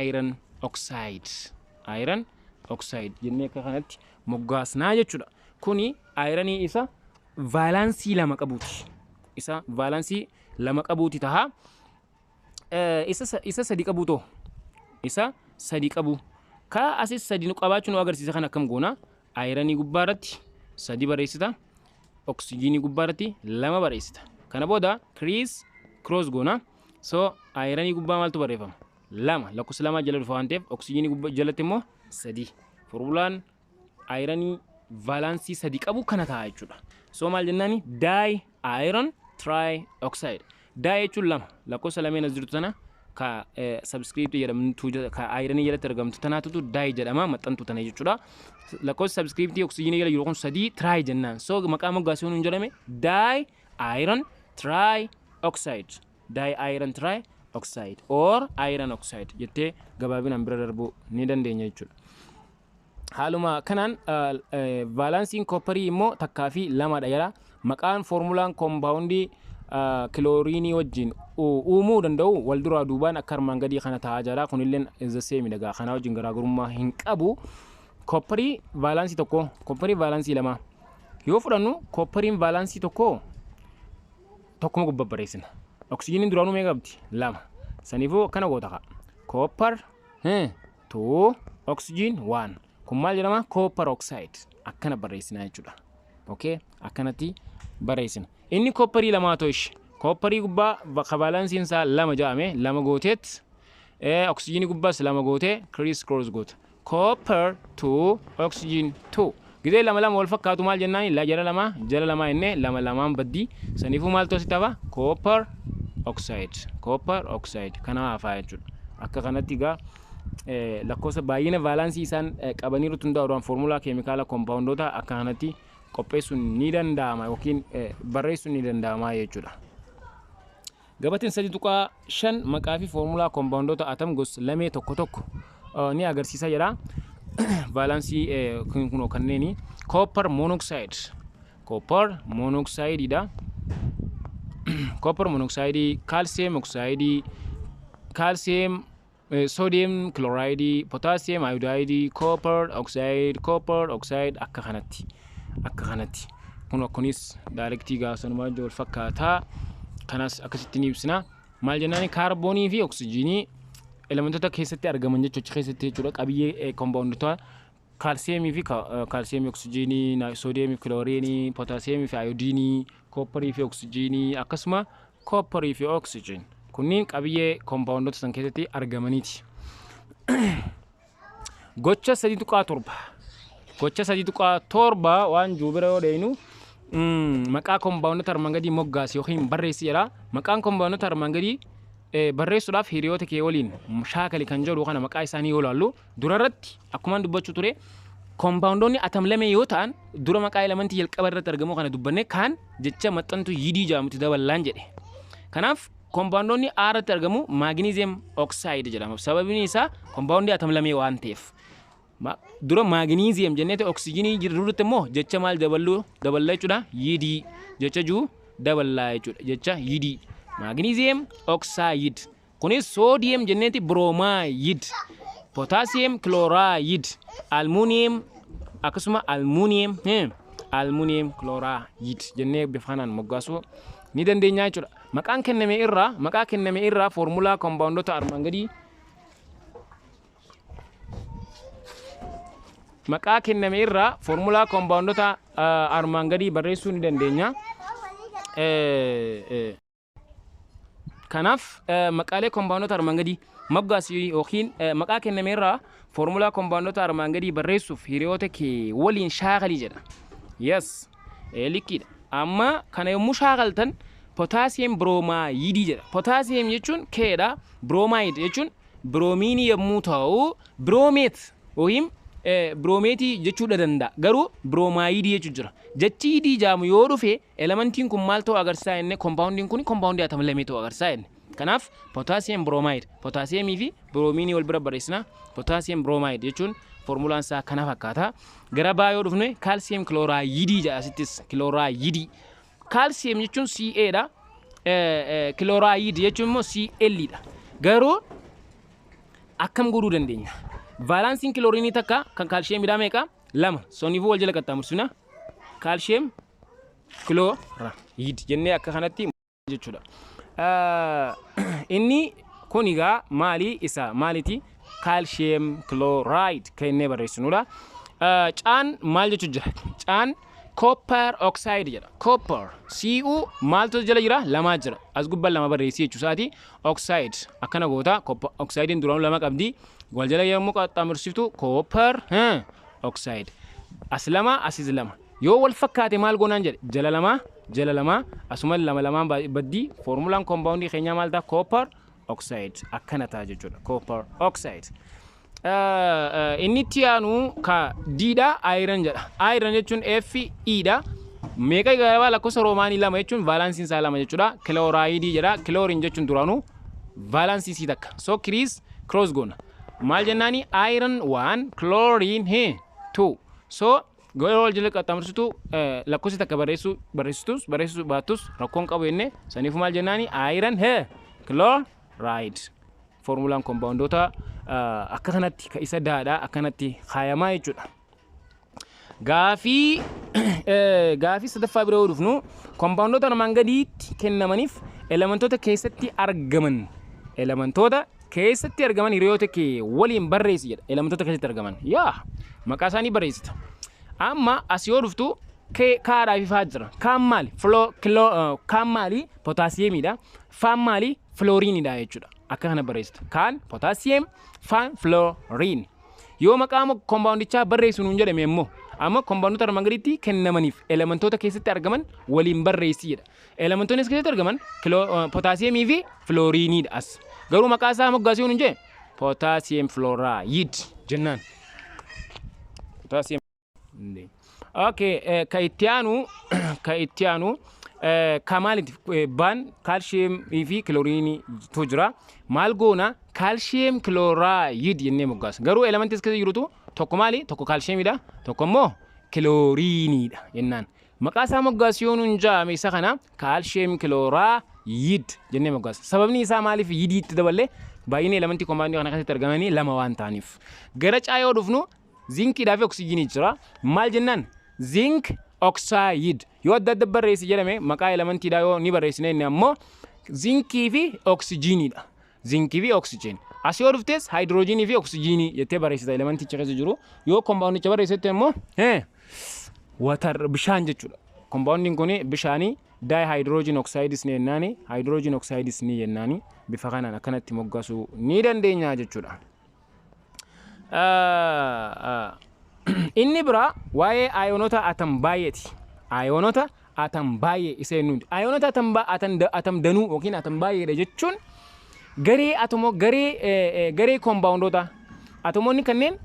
Iron oxide. Iron oxide jennee akka kanatti moggaasnaa jechuudha. Kuni ironii isa valence lama qabuuti. Isa valence lama qabuuti taha. Isa sadi qabu too. Isa sadi qabu. Ka asis sadi nu qabaachuu nu agarsiisa kan akkam goona? Ironii gubbaa irratti sadi barreessita. Oksijiinii gubbaa irratti lama barreessita. Kana booda criss cross goona. So ironii gubbaa maaltu barreeffama? Lama, lakkoofsa lama jala dhufa waan ta'eef, oksijiinii gubbaa jalatti immoo sadi. Formulaan ironii valence sadi qabu kana ta'a jechuudha. So maal jennaani? Di iron trioxide. Di jechuun lama, lakkoofsa lameen as jirtu tana ka subscript jedhamtu, ka ironii jalatti argamtu tanaatutu di jedhama, maxxantu tana jechuudha. Lakkoofsa subscriptii oksijiinii jala jiru kun sadii, tri jennaan. So maqaa moggaasuu nuun jedhame di iron trioxide. Di iron trioxide or iron oxide jettee gabaabinaan bira darbuu ni dandeenya jechuudha. Haaluma kanaan valenceiin copperii immoo takkaa fi lamadha jedha. Maqaan foormulaan compoundii kilooriinii wajjin uumuu danda'u wal duraa duubaan akka armaan gadii kana ta'aa jira. Kunillee the same dhagaa kanaa wajjin garaagarummaa hin qabu. Copperii valence tokko, copperii valence lama yoo fudhannu, copperiin valence tokko tokkuma gubbaa barreessina. Oksijiiniin duraanuu meeqa qabdi? Lama. Saniifuu akkana goota ka'a. Copper two, oxygen one. Kun maal jedhama? Copper oxide. Akkana barreessina jechuudha. Okay? Akkanatti barreessina. Inni copperii lamaa ta'u ishee. Copperii gubbaa bakka valenceiin isaa lama jedhame lama gooteet, oksijiinii gubbaas lama gootee criss cross goota. Copper two, oxygen two. Gizee lama lama wal fakkaatu maal jennaani? La jala lama, jala lama jennee lama lamaan baddii. Saniifuu maaltu asitti hafa? Copper oxide. Copper oxide kana hafaa jechuudha. Akka kanatti egaa lakkoofsa baay'ina valence isaan qabaniirutti hundaa'uudhaan foormulaa keemikaala compoundoota akka kanatti qopheessuun ni danda'ama yookiin barreessuun ni danda'ama jechuudha. Gabateen 3.5 maqaa fi foormulaa compoundoota atom gos lamee tokko tokko ni agarsiisa jedha. Valence kun kanneeni copper monoxide. Copper monoxideidha. Copper monoxide, calcium oxide, calcium, sodium chloride, potassium iodide, copper oxide, copper oxide akka kanatti. Akka kanatti. Kun kunis directii gaasanumaa wal fakkaataa. Kanas akkasitti ni ibsina. Maal jennaani? Kaarboonii fi oksijiinii elementoota keessatti argaman jechuudha keessatti jechuudha, qabiyyee compoundoota kaalsiyeemii fi kaalsiyeemii, oksijiinii, soodiyeemii fi kilooriinii, pootaasiyeemii fi ayoodiinii, koopparii fi oksijiinii, akkasuma koopparii fi oksijiin kunniin qabiyyee compoundoota san keessatti argamaniiti. Gocha 3.7. Gocha 3.7 waan jiru bira yoo deeynu, maqaa compoundoota armaan gadii moggaasi yookiin barreessi jedha. Maqaan compoundoota armaan gadii barreessuudhaaf hiriyoota kee waliin shaakali kan jedhu kana maqaa isaanii yoo ilaallu, durarratti akkumaan dubbachuu ture, compoundoonni atom lamee yoo ta'an dura maqaa elementii jalqaba irratti argamu kana dubbanne kaan jecha maxxantu yidii jedhamutti daballaan jedhe. Kanaaf compoundoonni A irratti argamu magnesium oxide jedhama. Sababni isaa compoundii atom lamee waan ta'eef. Dura magnesium jenneeti oksijiinii jirutti immoo jecha maal daballuu daballa jechuudha? Yidii jecha jiru daballaa jechuudha, jecha yidii. Magnesium oxide. Kunis sodium jenneeti bromide. Potassium chloride. Aluminium, akkasuma aluminium chloride jennee bifa kanaan moggaasuu ni dandeenya jechuudha. Maqaan kenname irraa maqaa kenname irraa foormulaa compoundoota armaan gadii maqaa kenname irraa foormulaa compoundoota armaan gadii barreessuu ni dandeenya. Kanaaf maqaalee compoundoota armaan gadii moggaasii yookiin maqaa kenname irraa foormulaa compoundoota armaan gadii barreessuuf hiriyoota kee waliin shaakalii jedha. Yes, likkiidha. Amma kana yommuu shaakaltan potassium bromideii jedha. Potassium jechuun Kdha. Bromide jechuun Biroomiinii yommuu ta'u, bromate yookiin bromateii jechuudha danda'a. Garuu bromideii jechuu jira. Jechi idii jaamu yoo dhufe, elementiin kun maal ta'uu agarsiisaa jenne? Compoundiin kun compoundii atom lamee ta'uu agarsiisaa jenne. Kanaaf potassium bromide, potassiumii fi biroomiinii wal bira barreessina. Potassium bromide jechuun formulaan isaa kana fakkaata. Gara baa yoo dhufne, calcium chlorideii jedha asittis, chlorideii. Calcium jechuun Ca dha. Chloride jechuun immoo Cl dha. Garuu akkam godhuu dandeenya? Valenceiin kilooriinii takka, kan kaalshiyeemidhaa meeqa? Lama. Soniifuu wal jala qaxxaamursina. Calcium chloride jennee akka kanatti jechuudha. Inni kun egaa maali? Isa maaliiti? Calcium chloride kennee barreessinudha. Caan maal jechuu jira? Caan copper oxide jedha. Copper Cu maaltu jala jira? Lamaa jira. As gubbaan lama barreessi jechuu isaati. Oxide akkana goota. Copper oxidein duraanuu lama qabdi. Wal jala yommuu qaxxaamursiftu, copper oxide. As lama, asis lama. Yoo wal fakkaate maal goonaan jedhe? Jala lama, jala lama, asuma lama lamaan baddii. Formulaan compoundii keenyaa maal ta'a? Copper oxide akkana ta'a jechuudha. Copper oxide. Inni itti aanu ka diidha, iron jedha. Iron jechuun Fe dha. Meeqa gabaa? Lakkoofsa roomaanii lama jechuun valenceiin isaa lama jechuudha. Chlorideii jedha. Chlorine jechuun duraanuu valenceii sii takka. So criss cross goona. Maal jennaani? Iron one, chlorine two. So yeroo wal jala qaxxaamursitu lakkoofsa takka barreessuu barreessitus barreessuu baattus rakkoon qabu jenne. Saniifuu maal jennaani? Iron chloride. Formulaan compoundoota akka kanatti ka isa daadhaa akkanatti kaayamaa jechuudha. Gaafii sadaffaa bira yoo dhufnu, compoundoota armaan gadiitti kennamaniif elementoota keessatti argaman hiriyoota kee waliin barreessi jedha. Elementoota keessatti argaman yaa maqaa isaanii barreessita. Amma as yoo dhuftu, kaadhaa fi faa jira. Kaan maali? Filoo kiloo kaan maali? Potassiumiidha. Faan maali? Fluorineiidha jechuudha. Akka kana barreessita. Kaan potassium, faan fluorine. Yoo maqaa compoundichaa barreessu nuun jedhame immoo, amma compoundoota armaan gaditti kennamaniif elementoota keessatti argaman waliin barreessi jedha. Elementoonni as keessatti argaman potassiumii fi fluorineiidha as. Garuu maqaa isaa moggaasuu nuun jedhe, potassium fluoride jennaan. Potassium. Okay, ka itti aanu ka maaliiti? Baan calciumii fi chlorineii tu jira. Maal goona? Calcium chloride jennee moggaasa. Garuu elementii as keessa jirutu tokko maali? Tokko calciumiidha, tokko immoo chlorineiidha jennaan. Maqaa isaa moggaasu yoo nuun jaame, isa kana calcium chloride jennee moggaasa. Sababni isaa maaliif yidii itti daballe? Baay'inni elementii compoundii kana keessatti argamanii lama waan ta'aniif. Gara caa yoo dhufnu, zinciidhaa fi oksijiinii jira. Maal jennaan? Zinc oxide. Yoo adda adda barreessi jedhame, maqaa elementiidhaa yoo ni barreessine, inni ammoo zincii fi oksijiiniidha. Zincii fi oksijiin. As yoo dhuftes haayidroojinii fi oksijiinii jettee barreessita elementicha keessa jiru. Yoo compoundicha barreessite immoo water, bishaan jechuudha. Compoundiin kun bishaanii dihydrogen oxideis ni jennaani, hydrogen oxideis ni jennaani, bifa kanaan akkanatti moggaasuu ni dandeenya jechuudha. Inni biraa waa'ee ayoonota atom baay'eeti. Ayoonota atom baay'ee isa jennuuti. Ayoonota atom danuu yookiin atom baay'eedha jechuun garee atomoo garee compoundoota, atomoonni kanneen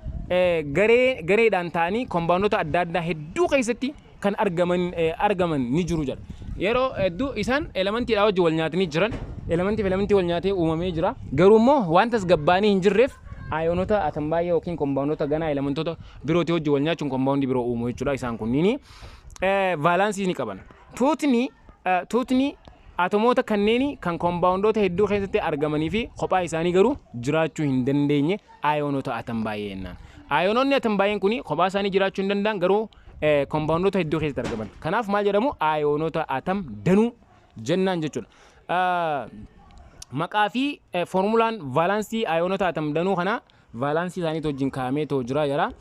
garee gareedhaan ta'anii compoundoota adda addaa hedduu keessatti kan argaman ni jiru jedha. Yeroo hedduu isaan elementiidhaa wajjin wal nyaatanii jiran, elementii fi elementii wal nyaatee uumamee jira. Garuu immoo waan tasgabbaanii hin jirreef ayoonota atom baay'ee yookiin compoundoota ganaa elementoota birootii wajjin wal nyaachuun compoundii biroo uumu jechuudha isaan kunniini. Valenceii ni qaban. Tuutni atomoota kanneen kan compoundoota hedduu keessatti argamanii fi kophaa isaanii garuu jiraachuu hin dandeenye ayoonota atom baay'ee jennaan. Ayoononni atom baay'een kun kophaa isaanii jiraachuu hin danda'an, garuu compoundoota hedduu keessatti argaman. Kanaaf maal jedhamu? Ayoonota atom danuu jennaan jechuudha. Maqaa fi formulaan valenceii ayoonota atom danuu kana valenceii isaanii wajjin kaa'amee too jira jira.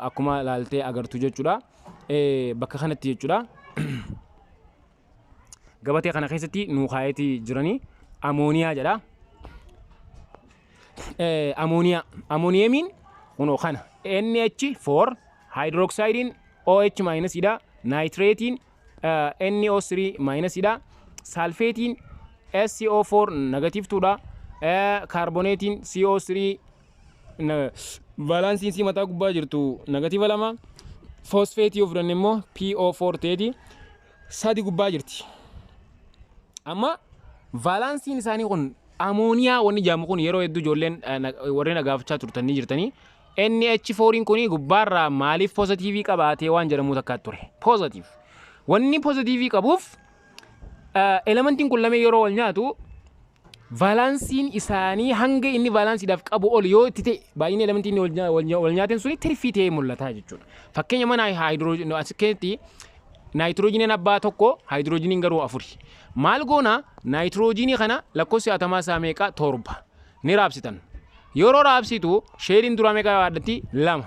Akkuma ilaaltee agartu jechuudha. Bakka kanatti jechuudha. Gabatee kana keessatti nuu kaayetii jiranii amooniyaa jedha. Amooniyaa. Ammoniumiin kunoo kana NH4, hydroxideiin OH minusiidha. Nitrateiin NO3 minusiidha. Sulfateiin SO4 negative twodha. Kaarbooneetiin CO3 valence'iin sii mataa gubbaa jirtu negative 2. Foosfeetii yoo fudhanne immoo PO4 ta'eeti 3 gubbaa jirti. Amma valence'iin isaanii kun amooniyaa wanni jedhamu kun yeroo hedduu ijoolleen warreen gaafachaa turtan ni jirtanii. NH4 kun gubbaarraa maaliif positive qabaatee waan jedhamu takkaa ture. Positive. Wanni positive qabuuf elementiin kun lameen yeroo wal nyaatu valence'iin isaanii hanga inni valence'iidhaaf qabu ol yoo itti ta'e, baay'inni elementii inni wal nyaateen suni tirfii ta'ee mul'ata jechuudha. Fakkeenya mana haayidiroojiin as keessatti naayitiroojiiniin abbaa 1, haayidiroojiiniin garuu 4. Maal goona? Naayitiroojiinii kana lakkoofsi atamaa isaa meeqa? 7. Ni raabsitan. Yeroo raabsitu shell'iin duraa meeqa baadhatti? 2.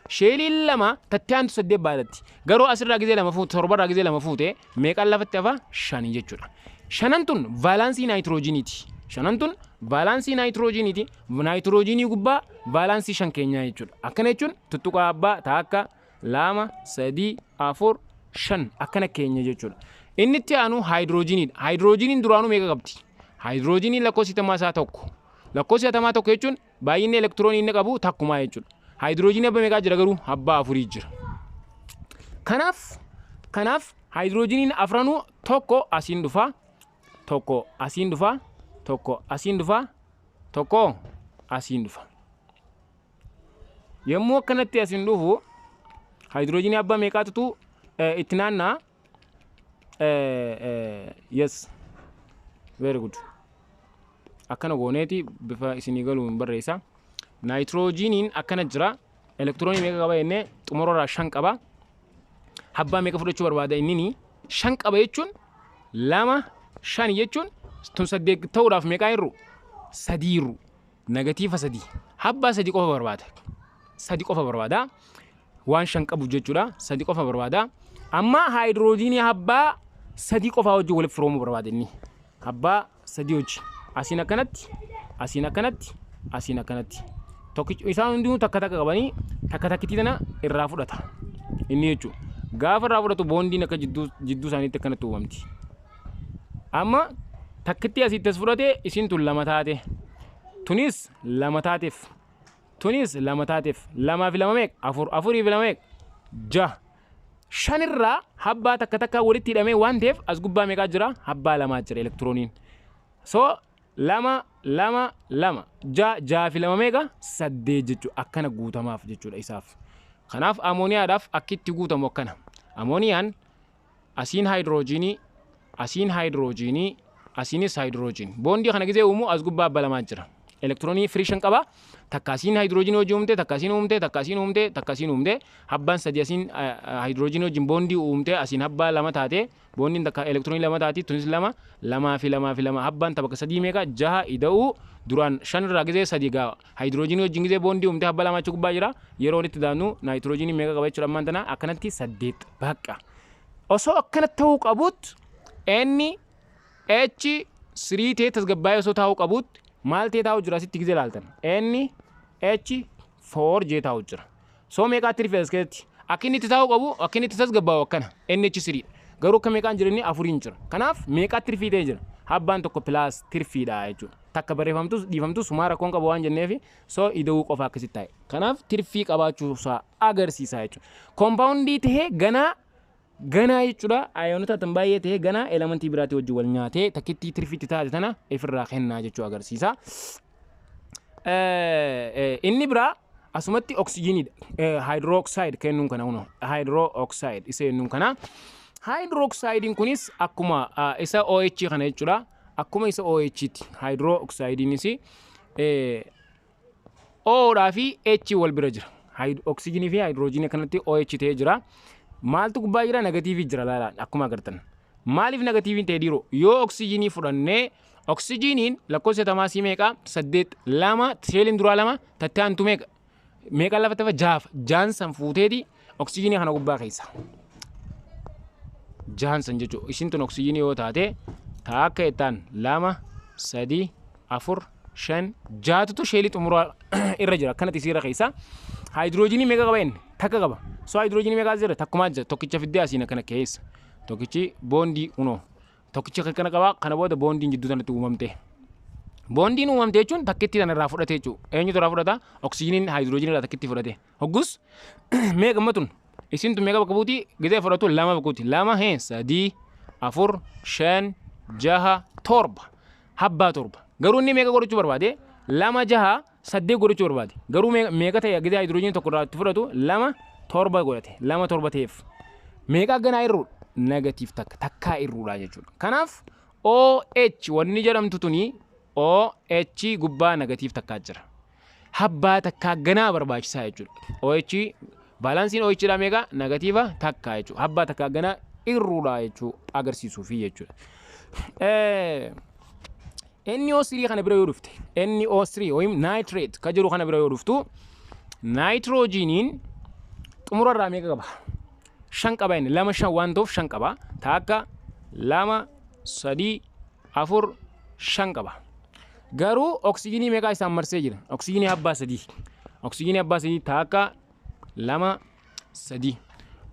Shell'iin 2 tatti aantu 8 baadhatti. Garuu asirraa gizee 2 fuute, 7rraa gizee 2 fuute, meeqaan lafatti hafa? 5 jechuudha. Shanan tun valence naayitiroojiiniiti. Shanan tun valence naayitiroojiiniiti. Naayitiroojiinii gubbaa valence 5 keenyaa jechuudha. Akkana jechuun tuttuqaa abbaa takka, 2, 3, 4, 5 akkana keenya jechuudha. Inni itti aanu haayidiroojiiniidha. Haayidiroojiiniin duraanuu meeqa qabdi? Haayidiroojiiniin lakkoofsi atamaa isaa 1. Lakkoofsi atamaa 1 jechuun baay'inni elektiroonii inni qabu takkumaa jechuudha. Haayidiroojiinii abbaa meeqaa jira garuu? Abbaa 4 jira. Kanaaf haayidiroojiiniin afranuu 1 asiin dhufa, 1 asiin dhufa, 1 asiin dhufa, 1 asiin dhufa. Yommuu akkanatti asiin dhufu haayidiroojiinii abbaa meeqaatutu itti naanna'a? Yes, very good. Akkana gooneeti bifa isinii galuun barreessa. Naayitiroojiiniin akkana jira. Elektiroonii meeqa qaba jennee? Xumurarraa 5 qaba. Abbaa meeqa fudhachuu barbaada inni? 5 qaba jechuun 2, 5 jechuun tun 8 ta'uudhaaf meeqaa hirru? 3 hirru. Negative 3. Abbaa 3 qofa barbaada. 3 qofa barbaada. Waan 5 qabu jechuudha. 3 qofa barbaada. Amma haayidiroojiinii abbaa 3 qofaa wajjin walitti firoomuu barbaada inni. Abbaa 3 wajjin. Asiin akkanatti, asiin akkanatti, asiin akkanatti. Tokkichi isaan hundinuu takka takka qabanii takka takkitii tana irraa fudhata. Inni jechuudha. Gaafa irraa fudhatu bond'iin akka jidduu jidduu isaaniitti akkanatti uumamti. Amma takkitti asitti as fudhate, isiin tun 2 taate. Tunis 2 taateef. Tunis 2 taateef. 2 fi 2 meeqa? 4. 4 fi 2 meeqa? 6. Shanirraa habbaa takka takka walitti hidhamee waan ta'eef as gubbaa meeqaa jira? Habbaa 2 jira elektirooniin. So 2, 2, 2, 6, 6 fi 2 meeqa? 8 jechuudha. Akkana guutamaaf jechuudha isaaf. Kanaaf amooniyaadhaaf akki itti guutamu akkana. Amooniyaan asiin haayidiroojiinii, asiin haayidiroojiinii, asiinis haayidiroojiin. Bond'ii kana gizee uumu as gubbaa abbaa 2 jira. Elektiroonii firii 5 qaba. Takka asiin haayidiroojiinii wajjin uumte, takka asiin uumte, takka asiin uumte, takka asiin uumte. Abbaan 3 asiin haayidiroojiinii wajjin bond'ii uumte, asiin abbaa 2 taate. Bond'iin takka elektiroonii 2 taati, tunis 2, 2 fi 2 fi 2. Abbaan tapha 3 meeqa? 6 ida'uu duraan 5 irraa gizee 3 gaa haayidiroojiinii wajjin gizee bond'ii uumte abbaa 2 achi gubbaa jira. Yeroo walitti daannu naayitiroojiinii meeqa qaba jechuudha ammaan tana? Akkanatti 8 bakka. Osoo akkana ta'uu qabut N H 3 ta'ee tasgabbaa'ee osoo taa'uu qabut maal ta'ee taa'u jira asitti gizee ilaaltan? N H 4 jee taa'u jira. So meeqaa tirfee as keessatti? Akka inni itti taa'uu qabu, akka inni itti tasgabbaa'u akkana N H 3. Garuu akka meeqaan jira inni? 4n jira. Kanaaf meeqaa tirfii ta'ee jira? Abbaan 1 plus tirfiidha jechuudha. Takka barreeffamtus dhiifamtus sumaa rakkoon qabu waan jenneefi so ida'uu qofa akkasitti taa'e. Kanaaf tirfii qabaachuu isaa agarsiisa jechuudha. Compound'ii tahee ganaa ganaa jechuudha. Ayoonota tan baay'ee ta'ee ganaa elementii biraatii wajjin wal nyaatee takkittii tirfiitti taate tana ifirraa kennaa jechuu agarsiisa. Inni biraa asumatti oksijiiniidha. Hydroxide kennuun kana kunoo hydroxide isa jennuun kana. Hydroxide'n kunis akkuma isa OH kana jechuudha. Akkuma isa OH ti hydroxide'nis O dhaa fi H wal bira jira. Oksijiinii fi haayidroojinii akkanatti OH ta'ee jira. Maaltu gubbaa jira? Negative jira laalaa akkuma agartan. Maaliif negative'n ta'e dhiiroo? Yoo oksijiinii fudhannee, oksijiiniin lakkoofsa tamaasii meeqa? 8, 2, shell'iin duraa 2, tattee aantu meeqa? Meeqa lafa tafa? Jaafa. Jaan san fuuteeti oksijiinii kana gubbaa keessa. Jahan san jechuudha. Isin tun oksijiinii yoo taate taakka jettaan 2, 3, 4, 5, jaatutu shell'ii xumuraa irra jira. Akkanatti isiirra keessa. Haayidroojinii meeqa qaba inni? Takka qaba. So haayidroojinii meeqa jira? Takkumaa jira. Tokkicha fiddee asiin akkana keessa. Tokkichi bond'ii kunoo. Tokkicha akkana qaba. Kana booda bond'iin jidduu sanatti uumamte. Boondiin uumamte jechuun takkitti tana irraa fudhate jechuudha. Eenyutu irraa fudhata? Oksijiiniin haayidiroojiinii irraa takkitti fudhate. Hoggus meeqa amma tun? Isin tun meeqa bakka buuti? Gizee fudhatu lama bakka buuti. Lama hee sadii, afur, shan, jaha, torba. Habbaa torba. Garuu inni meeqa godhachuu barbaade? Lama jaha saddeet godhachuu barbaade. Garuu meeqa ta'e gizee haayidiroojiinii tokko irraa itti fudhatu? Lama torba godhate. Lama torba ta'eef. Meeqa ganaa irruudha? Negative takka takkaa irruudha jechuudha. Kanaaf OH wanni jedhamtu tuni OH gubbaa negative takkaa jira. Habbaa takkaa ganaa barbaachisaa jechuudha. OH valensiin OH dha meeqa? Negative takkaa jechuudha. Habbaa takkaa ganaa irruudha jechuu agarsiisuufi jechuudha. NO3 kana bira yoo dhufte, NO3 yookiin nitrate ka jiru kana bira yoo dhuftu, naayitiroojiiniin xumura irraa meeqa qaba? Shan qaba inni lama shan waan ta'uuf shan qaba. Takka, lama, sadii, afur, shan qaba. Garuu oksijiinii meeqaa isaan marsee jira? Oksijiinii abbaa sadii. Oksijiinii abbaa sadii takka, lama, sadii.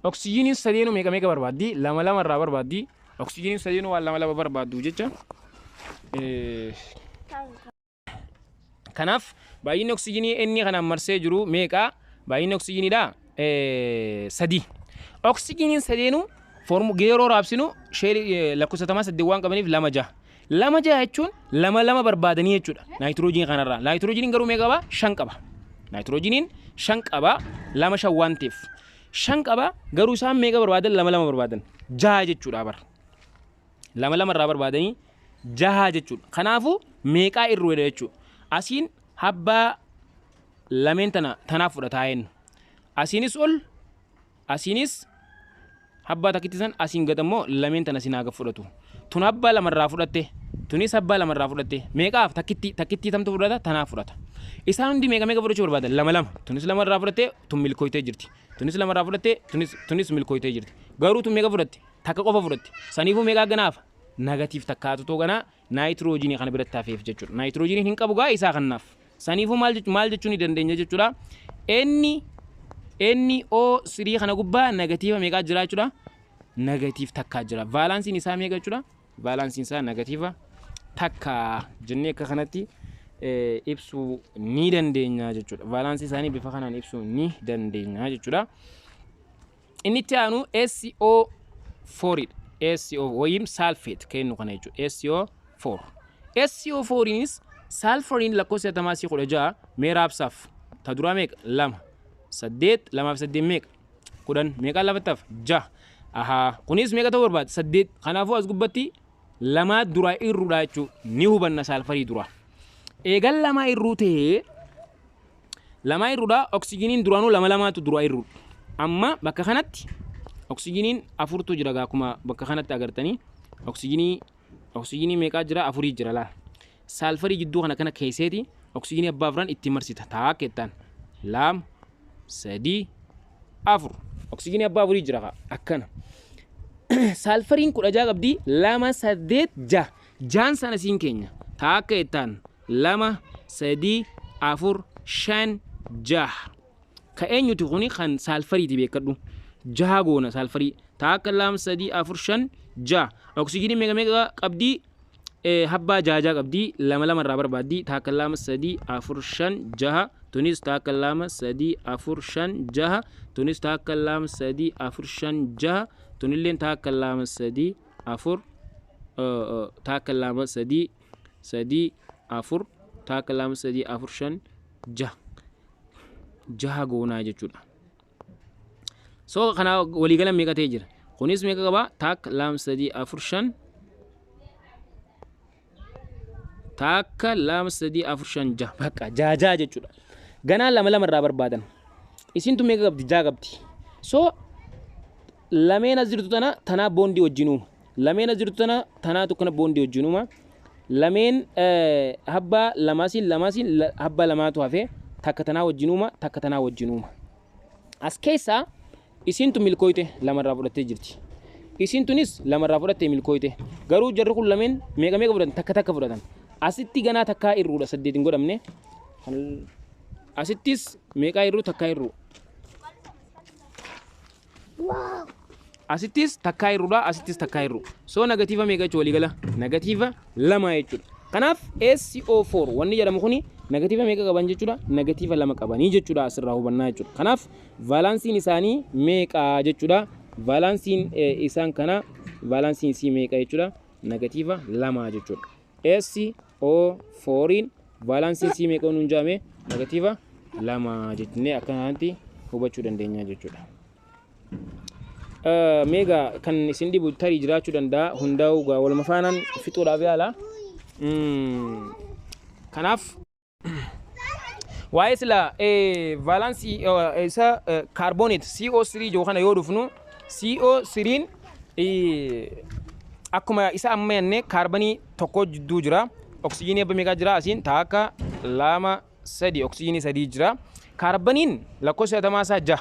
Oksijiiniin sadeenuu meeqa meeqa barbaaddi? Lama lama irraa barbaaddi. Oksijiiniin sadeenuu waan lama lama barbaaddu jecha. Kanaaf baay'inni oksijiinii inni kanaan marsee jiru meeqa? Baay'inni oksijiiniidha sadii. Oksijiiniin sadeenuu foormu yeroo raabsinu sheelii lakkoofsatamaa saddeet waan qabaniif lama jaha. Lama jaha jechuun lama lama barbaadanii jechuudha. Naayitiroojiinii kanarraa. Naayitiroojiiniin garuu meeqa qaba? Shan qaba. Naayitiroojiiniin shan qaba, lama shan waan ta'eef. Shan qaba, garuu isaan meeqa barbaadan? Lama lama barbaadan. Jaha jechuudha bara. Lama lama irraa barbaadanii jaha jechuudha. Kanaafuu meeqaa irruudha jechuudha. Asiin habbaa lameen tana tanaaf fudhataa jennu. Asiinis ol, asiinis habbaa takkitti san asiin gad ammoo lameen tana sinaa gad fudhatu. Tun habbaa lamarraa fudhatte, tunis habbaa lamarraa fudhatte. Meeqaaf takkitti takkittii tamtu fudhata? Tanaaf fudhata. Isaan hundi meeqa meeqa fudhachuu barbaadan? Lama lama. Tunis lamarraa fudhatte, tun milkooytee jirti. Tunis lamarraa fudhatte, tunis milkooytee jirti. Garuu tun meeqa fudhatte? Takka qofa fudhatte. Saniifuu meeqaa ganaaf? Negative takkaatu too ganaa naayitiroojiinii kana biratti hafeef jechuudha. Naayitiroojiiniin hin qabu gaa isaa kannaaf. Saniifuu maal jechuu ni dandeenya jechuudha. Inni NO3 kana gubbaa negative meeqaa jira jechuudha? Negative takkaa jira. Valensiin isaa meeqa jechuudha? Valensiin isaa negative takka jennee akka kanatti ibsuu ni dandeenya jechuudha. Valensii isaanii bifa kanaan ibsuu ni dandeenya jechuudha. Inni itti aanu SO4 dha. SO wayim sulfate kennu kana jechuudha. SO4. SO4nis saalfariin lakkoofsa atamaa isii 16 mee raabsaaf. Ta duraa meeqa? Lama. Saddeet, lamaa fi saddeet meeqa? 10. Meeqaan lafattaaf? Jaha. Ahaa. Kunis meeqa ta'uu barbaada? Saddeet. Kanaafuu as gubbatti lamaa duraa irruudha jechuudha. Ni hubanna saalfarii duraa. Eegan lamaa irruu ta'ee, lamaa irruudha, oksijiiniin duraanuu lama lamaatu duraa irruudha. Amma bakka kanatti oksijiiniin afurtu jira gaa, akkuma bakka kanatti agartanii oksijiinii meeqaa jira? Afurii jira laa. Saalfarii jidduu kana kana keesseeti oksijiinii abbaa afran itti marsita. Taakka jettaan, lama, sadii, afur. Oksijiinii abbaa afurii jira kaa akkana. Saalfariin 16 qabdi, lama, saddeet, jaha. Jahan sana siin keenya. Taakka jettaan, lama, sadii, afur, shan, jaha. Ka eenyuti kuni? Kan saalfariiti beekadhu. Jaha goona saalfarii. Taakka, lama, sadii, afur, shan, jaha. Oksijiinii meeqa meeqa qabdi? Habbaa jaha jaha qabdi. Lama lama irraa barbaaddi. Taakka, lama, sadii, afur, shan, jaha. Tunis taakka, lama, sadii, afur, shan, jaha. Tunis taakka, lama, sadii, afur, shan, jaha. Tunilleen taakka, lama, sadii, afur, taakka, lama, sadii, sadii, afur, taakka, lama, sadii, afur, shan, jaha. Jaha goonaa jechuudha. So kana waliigala meeqa ta'ee jira? Kunis meeqa qaba? Takka, lama, sadii, afur, shan. Takka, lama, sadii, afur, shan, jaha. Bakka jaha jaha jechuudha. Ganaa lama lama irraa barbaadan. Isintu meeqa qabdi? Jaha qabdi. So lameen as jirtu tana tanaa boondii wajjin uuma. Lameen as jirtu tana tanaatu kana boondii wajjin uuma. Lameen habbaa lamaasiin lamaasiin habbaa lamaatu hafee takka tanaa wajjin uuma, takka tanaa wajjin uuma. As keessaa isintu milkooyte, lamarraa fudhattee jirti. Isin tunis lamarraa fudhattee milkooyte. Garuu jarri kun lameen meeqa meeqa fudhatan? Takka takka fudhatan. Asitti ganaa takkaa irruudha, saddeet hin godhamne. Asittis meeqaa irruu? Takkaa irruu. Asittis takkaa irruudha, asittis takkaa irruu. So negative meeqa jechuudha waliigala? Negative lama jechuudha. Kanaaf SO4 wanni jedhamu kuni negatiiva meeqa qaban jechuudha? Negatiiva 2 qabanii jechuudha asirraa hubannaa jechuudha. Kanaaf vaalaansiin isaanii meeqa jechuudha? Vaalaansiin isaan kana vaalaansiin isii meeqa jechuudha? Negatiiva 2 jechuudha. SO4 vaalaansiin isii meeqa nuun jaame? Negatiiva 2 jennee akkanatti hubachuu dandeenya jechuudha. Meegaa kan isin dhibu tarii jiraachuu danda'a, hundaa'uu gaa waluma faanaan fixuudhaaf yaala. Kanaaf waa'ee sila vaalaansii isa kaarbooneet CO3 jiru kana yoo dhufnu, CO3 akkuma isa amma jenne kaarbanii tokko jidduu jira. Oksijiinii abba meeqaa jira asiin? Takka, lama, sadi, oksijiinii sadii jira. Kaarbaniin lakkoofsa atamaa isaa 6.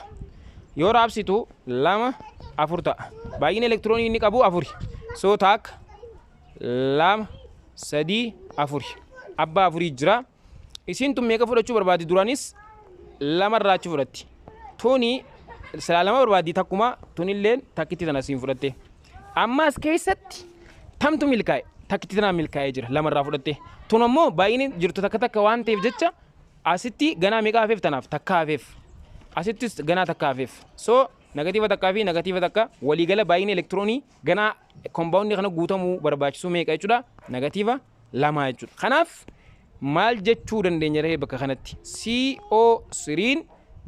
Yoo raabsitu 2, 4 ta'a. Baay'ina elektiroonii inni qabu afuri. So takka, lama, sadii, afuri. Abbaa afurii jira. Isiin tun meeqa fudhachuu barbaaddi? Duraanis lama irraa achi fudhatti. Tuni silaa lama barbaaddi, takkuma tunilleen takkitti tana siin fudhatte. Amma as keessatti tamtu milkaa'e? Takkitti tanaan milkaa'ee jira, lama irraa fudhatte. Tun ammoo baay'inni jirtu takka takka waan ta'eef jecha asitti ganaa meeqa hafeef tanaaf? Takka hafeef. Asittis ganaa takka hafeef. So negatiiva takkaa fi negatiiva takka, waliigala baay'inni elektiroonii ganaa kombaawundii kana guutamuu barbaachisu meeqa jechuudha? Negatiiva 2 jechuudha. Kanaaf maal jechuu dandeenya ree bakka kanatti? CO3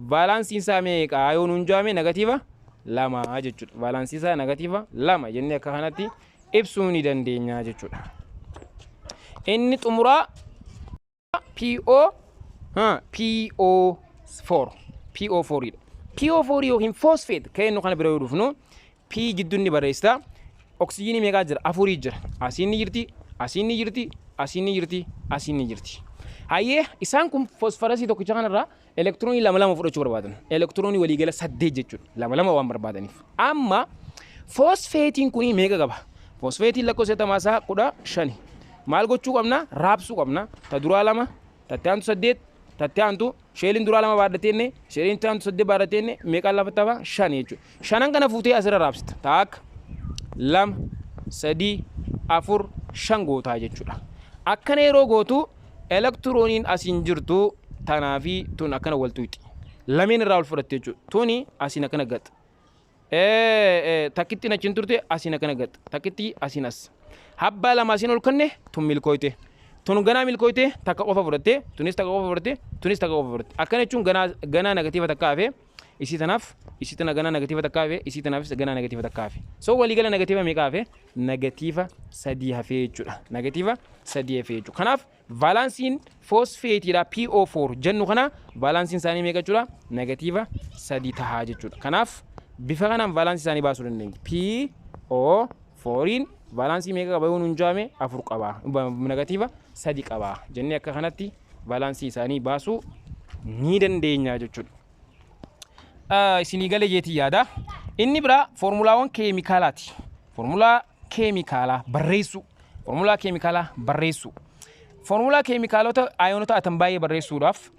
vaalaansiin isaa meeqa yoo nuun jaame, negatiiva 2 jechuudha. Vaalaansiin isaa negatiiva 2 jennee akka kanatti ibsuu ni dandeenya jechuudha. Inni xumuraa PO PO4 PO4 dha. PO4 yookiin phosphate kan inni kana bira yoo dhufnu, P jidduu ni barreessita. Oksijiinii meeqaa jira? Afurii jira. Asiin ni jirti, asiin ni jirti, asiin ni jirti, asiin ni jirti. Hayyee, isaan kun fosfarasii tokkicha kanarraa elektiroonii lama lama fudhachuu barbaadan. Elektiroonii waliigala 8 jechuudha. Lama lama waan barbaadaniif. Amma foosfeetiin kun meeqa qaba? Foosfeetiin lakkoofsa atamaa isaa 15. Maal gochuu qabna? Raabsuu qabna. Ta duraa lama, tatti aantu 8, tatti aantu sheeliin duraa lama baadhateenne, sheeliin itti aantu 8 baadhateenne, meeqaan lafatti hafa? Shan jechuudha. Shanan kana fuutee asirra raabsita. Takka, lama, sadii, afur, shan gootaa jechuudha. Akkana yeroo gootu elektirooniin asiin jirtu tanaa fi tun akkana wal tuqxi. Lameen irraa ol fudhatte jechuudha. Tuni asiin akkana gaxa. Takkittiin achiin turte asiin akkana gaxa. Takkitti asiin as. Habbaa lama asiin ol kanne, tun milkooyte. Tun ganaa milkooyte, takka qofa fudhatte, tunis takka qofa fudhatte, tunis takka qofa fudhatte. Akkana jechuun ganaa ganaa negatiiva takka hafe isii tanaaf, isii tana ganaa negatiiva takka hafe, isii tanaafis ganaa negatiiva takka hafe. So waliigala negatiiva meeqa hafe? Negatiiva 3 hafee jechuudha. Negatiiva 3 hafee jechuudha. Kanaaf vaalaansiin foosfeetiidha PO4 jennu kana vaalaansiin isaanii meeqa jechuudha? Negatiiva 3 tahaa jechuudha. Kanaaf bifa kanaan vaalaansii isaanii baasuu dandeenya. PO4 vaalaansii meeqa qaba yoo nuun jaame, afur qaba. Negatiiva 3 qaba jennee akka kanatti vaalaansii isaanii baasuu ni dandeenya jechuudha. Isinii galee jeetii yaada. Inni biraa foormulaawwan keemikaalaati. Foormulaa keemikaalaa barreessuu. Foormulaa keemikaalaa barreessuu. Foormulaa keemikaalota ayoonota atom baay'ee barreessuudhaaf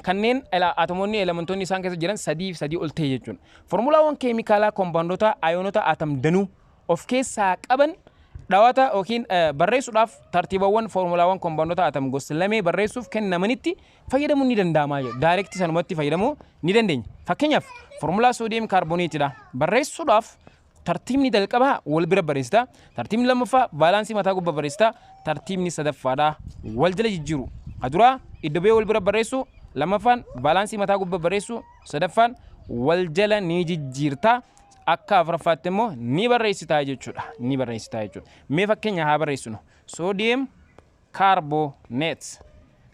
kanneen atomoonni elementoonni isaan keessa jiran sadii fi sadii ol ta'e jechuudha. Foormulaawwan keemikaalaa kompaawundoota ayoonota atom danuu of keessaa qaban dhawata yookiin barreessuudhaaf tartiibawwan foormulaawwan kompaawundoota atom gosa lamee barreessuuf kennamanitti fayyadamuun ni danda'ama jechuudha. Direct sanumatti fayyadamuu ni dandeenya. Fakkeenyaaf foormulaa soodiyeem kaarboneetidha. Barreessuudhaaf tartiibni jalqabaa wal bira barreessita. Tartiibni lammaffaa vaalaansii mataa gubbaa barreessita. Tartiibni sadaffaadha wal jala jijjiiru. Ka duraa iddoo ba'ee wal bira barreessu, lammaffaan vaalaansii mataa gubbaa barreessu, sadaffaan wal jala ni jijjiirta. Akka afuraffaatti immoo ni barreessita jechuudha. Ni barreessita jechuudha. Mee fakkeenya haa barreessinu. Soodiyeem kaarboneet.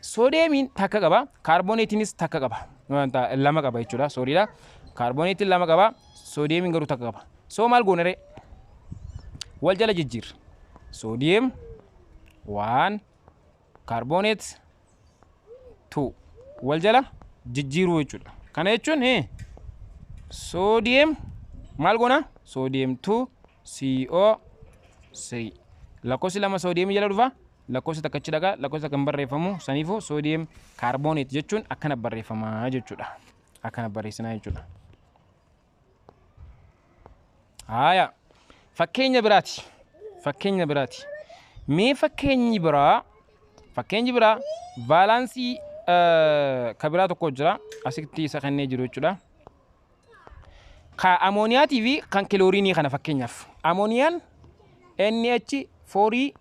Soodiyeemiin takka qaba, kaarboneetiinis takka qaba. Wanta lama qaba jechuudha, sooriidha. Kaarboneetiin lama qaba, soodiyeemiin garuu takka qaba. So maal goona ree? Wal jala jijjiirra. Soodiyeem 1, kaarboneet 2 wal jala jijjiiruu jechuudha. Kana jechuun soodiyeem maal goona? Soodiyeem 2 CO 3. Lakkoofsi lama soodiyeemii jala dhufa. Lakkoofsa takka achi dhaqa, lakkoofsa kan barreeffamu saniifuu soodiyeem kaarbooneet jechuun akkana barreeffama jechuudha. Akkana barreessinaa jechuudha. Haaya, fakkeenya biraati. Fakkeenya biraati. Mee fakkeenyi biraa valence ka biraa tokko jira, asitti isa kennee jiru jechuudha. Ka amooniyaatii fi kan kilooriinii kana, fakkeenyaaf amooniyaan NH4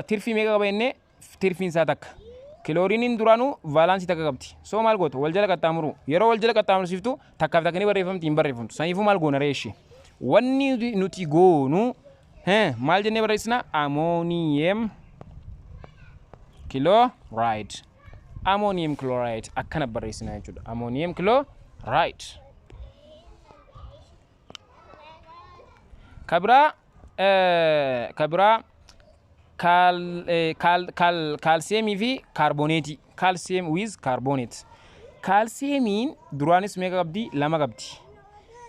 tirfii meeqa qaba jennee? Tirfiin isaa takka. Kilooriiniin duraanuu valence takka qabdi. So maal goota? Wal jala qaxxaamuru. Yeroo wal jala qaxxaamursiiftu takkaaf takka ni barreeffamti? Hin barreeffamtu. Saniifuu maal goona ree ishee? Wanni nuti goonu maal jennee barreessina? Ammonium chloride. Ammonium chloride akkana barreessina jechuudha. Ammonium chloride. Kabiraa kaalsiyeemii fi kaarbooneetii. Calcium with carbonate. Kaalsiyeemiin duraanis meeqa qabdi? Lama qabdi.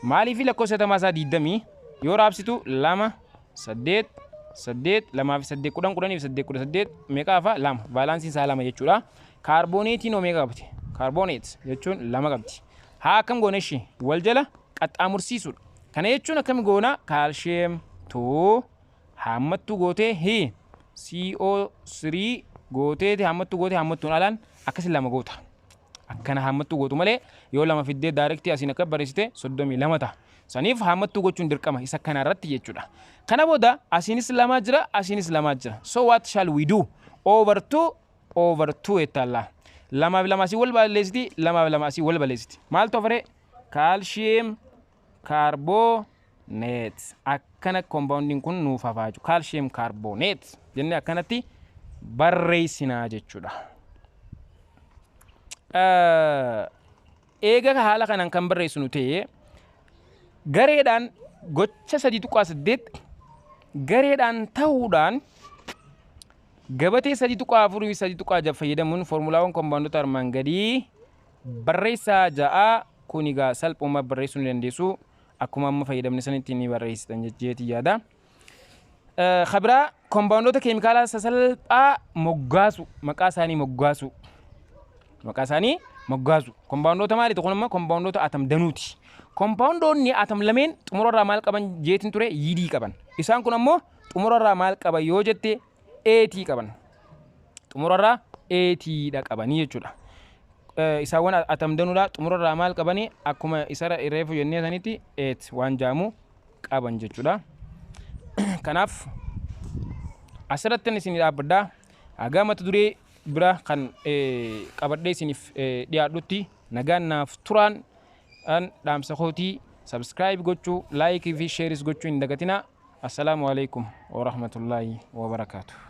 Maaliif? Lakkoofsa atomaa isaa 20 yoo raabsitu lama, saddeet, saddeet, lamaa fi saddeet 10, 10 fi 8 18, meeqa hafa? Lama. Valenceiin isaa lama jechuudha. Kaarbooneetiin hoo meeqa qabdi? Carbonate jechuun lama qabdi. Haa, akkam goone ishee? Wal jala qaxxaamursiisuudha. Kana jechuun akkam goona? Calcium two haammattuu gootee hi CO3 gootee, haammattuu gootee, haammattuun alaan akkasi lama goota. Akkana haammattuu gootu malee yoo lama fiddee direct asiin akka barreessite 32 ta'a. Saniif haammattuu gochuun dirqama isa kana irratti jechuudha. Kana booda asiinis lamaa jira, asiinis lamaa jira. So what shall we do? Over two, over two jettalla. Lamaaf lama asii wal balleessiti, lamaaf lama asii wal balleessiti. Maaltu hafare? Calcium carbonate. Akkana compoundiin kun nuuf hafaa jechuudha. Calcium carbonate jennee akkanatti barreessinaa jechuudha. Eega haala kanaan kan barreessinu ta'ee, gareedhaan gocha 3.8 gareedhaan ta'uudhaan gabatee 3.4 fi 3.6 fayyadamuun foormulaawwan compoundota armaan gadii barreessaa ja'a. Kun egaa salphuma barreessuu ni dandeessu, akkuma amma fayyadamne sanitti ni barreessitan jecheeti yaada. Kabiraa compoundota keemikaalaa sasalphaa moggaasu, maqaa isaanii moggaasu. Maqaa isaanii moggaasu. Compoundota maali? Tokko immoo compoundota atom danuuti. Compoundoonni atom lameen xumurarraa maal qaban jeetiin ture? Yidii qaban. Isaan kun ammoo xumurarraa maal qaban yoo jette, ateii qaban. Xumurarraa ateiidha qabanii jechuudha. Isaawwan atom danuudha xumurarraa maal qabanii? Akkuma isa reefu jennee sanitti ate waan jaamu qaban jechuudha. Kanaaf asirratti isin dhaabbadhaa. Hagaa mata duree bira kan qabadhee isiniif dhiyaadhutti nagaan naaf turaan an dhaamsa kootii. Subscribe gochuu, like fi shareis gochuu hin dagatinaa. Assalaamu alaikum wa rahmatullaahi wa barakaatuh.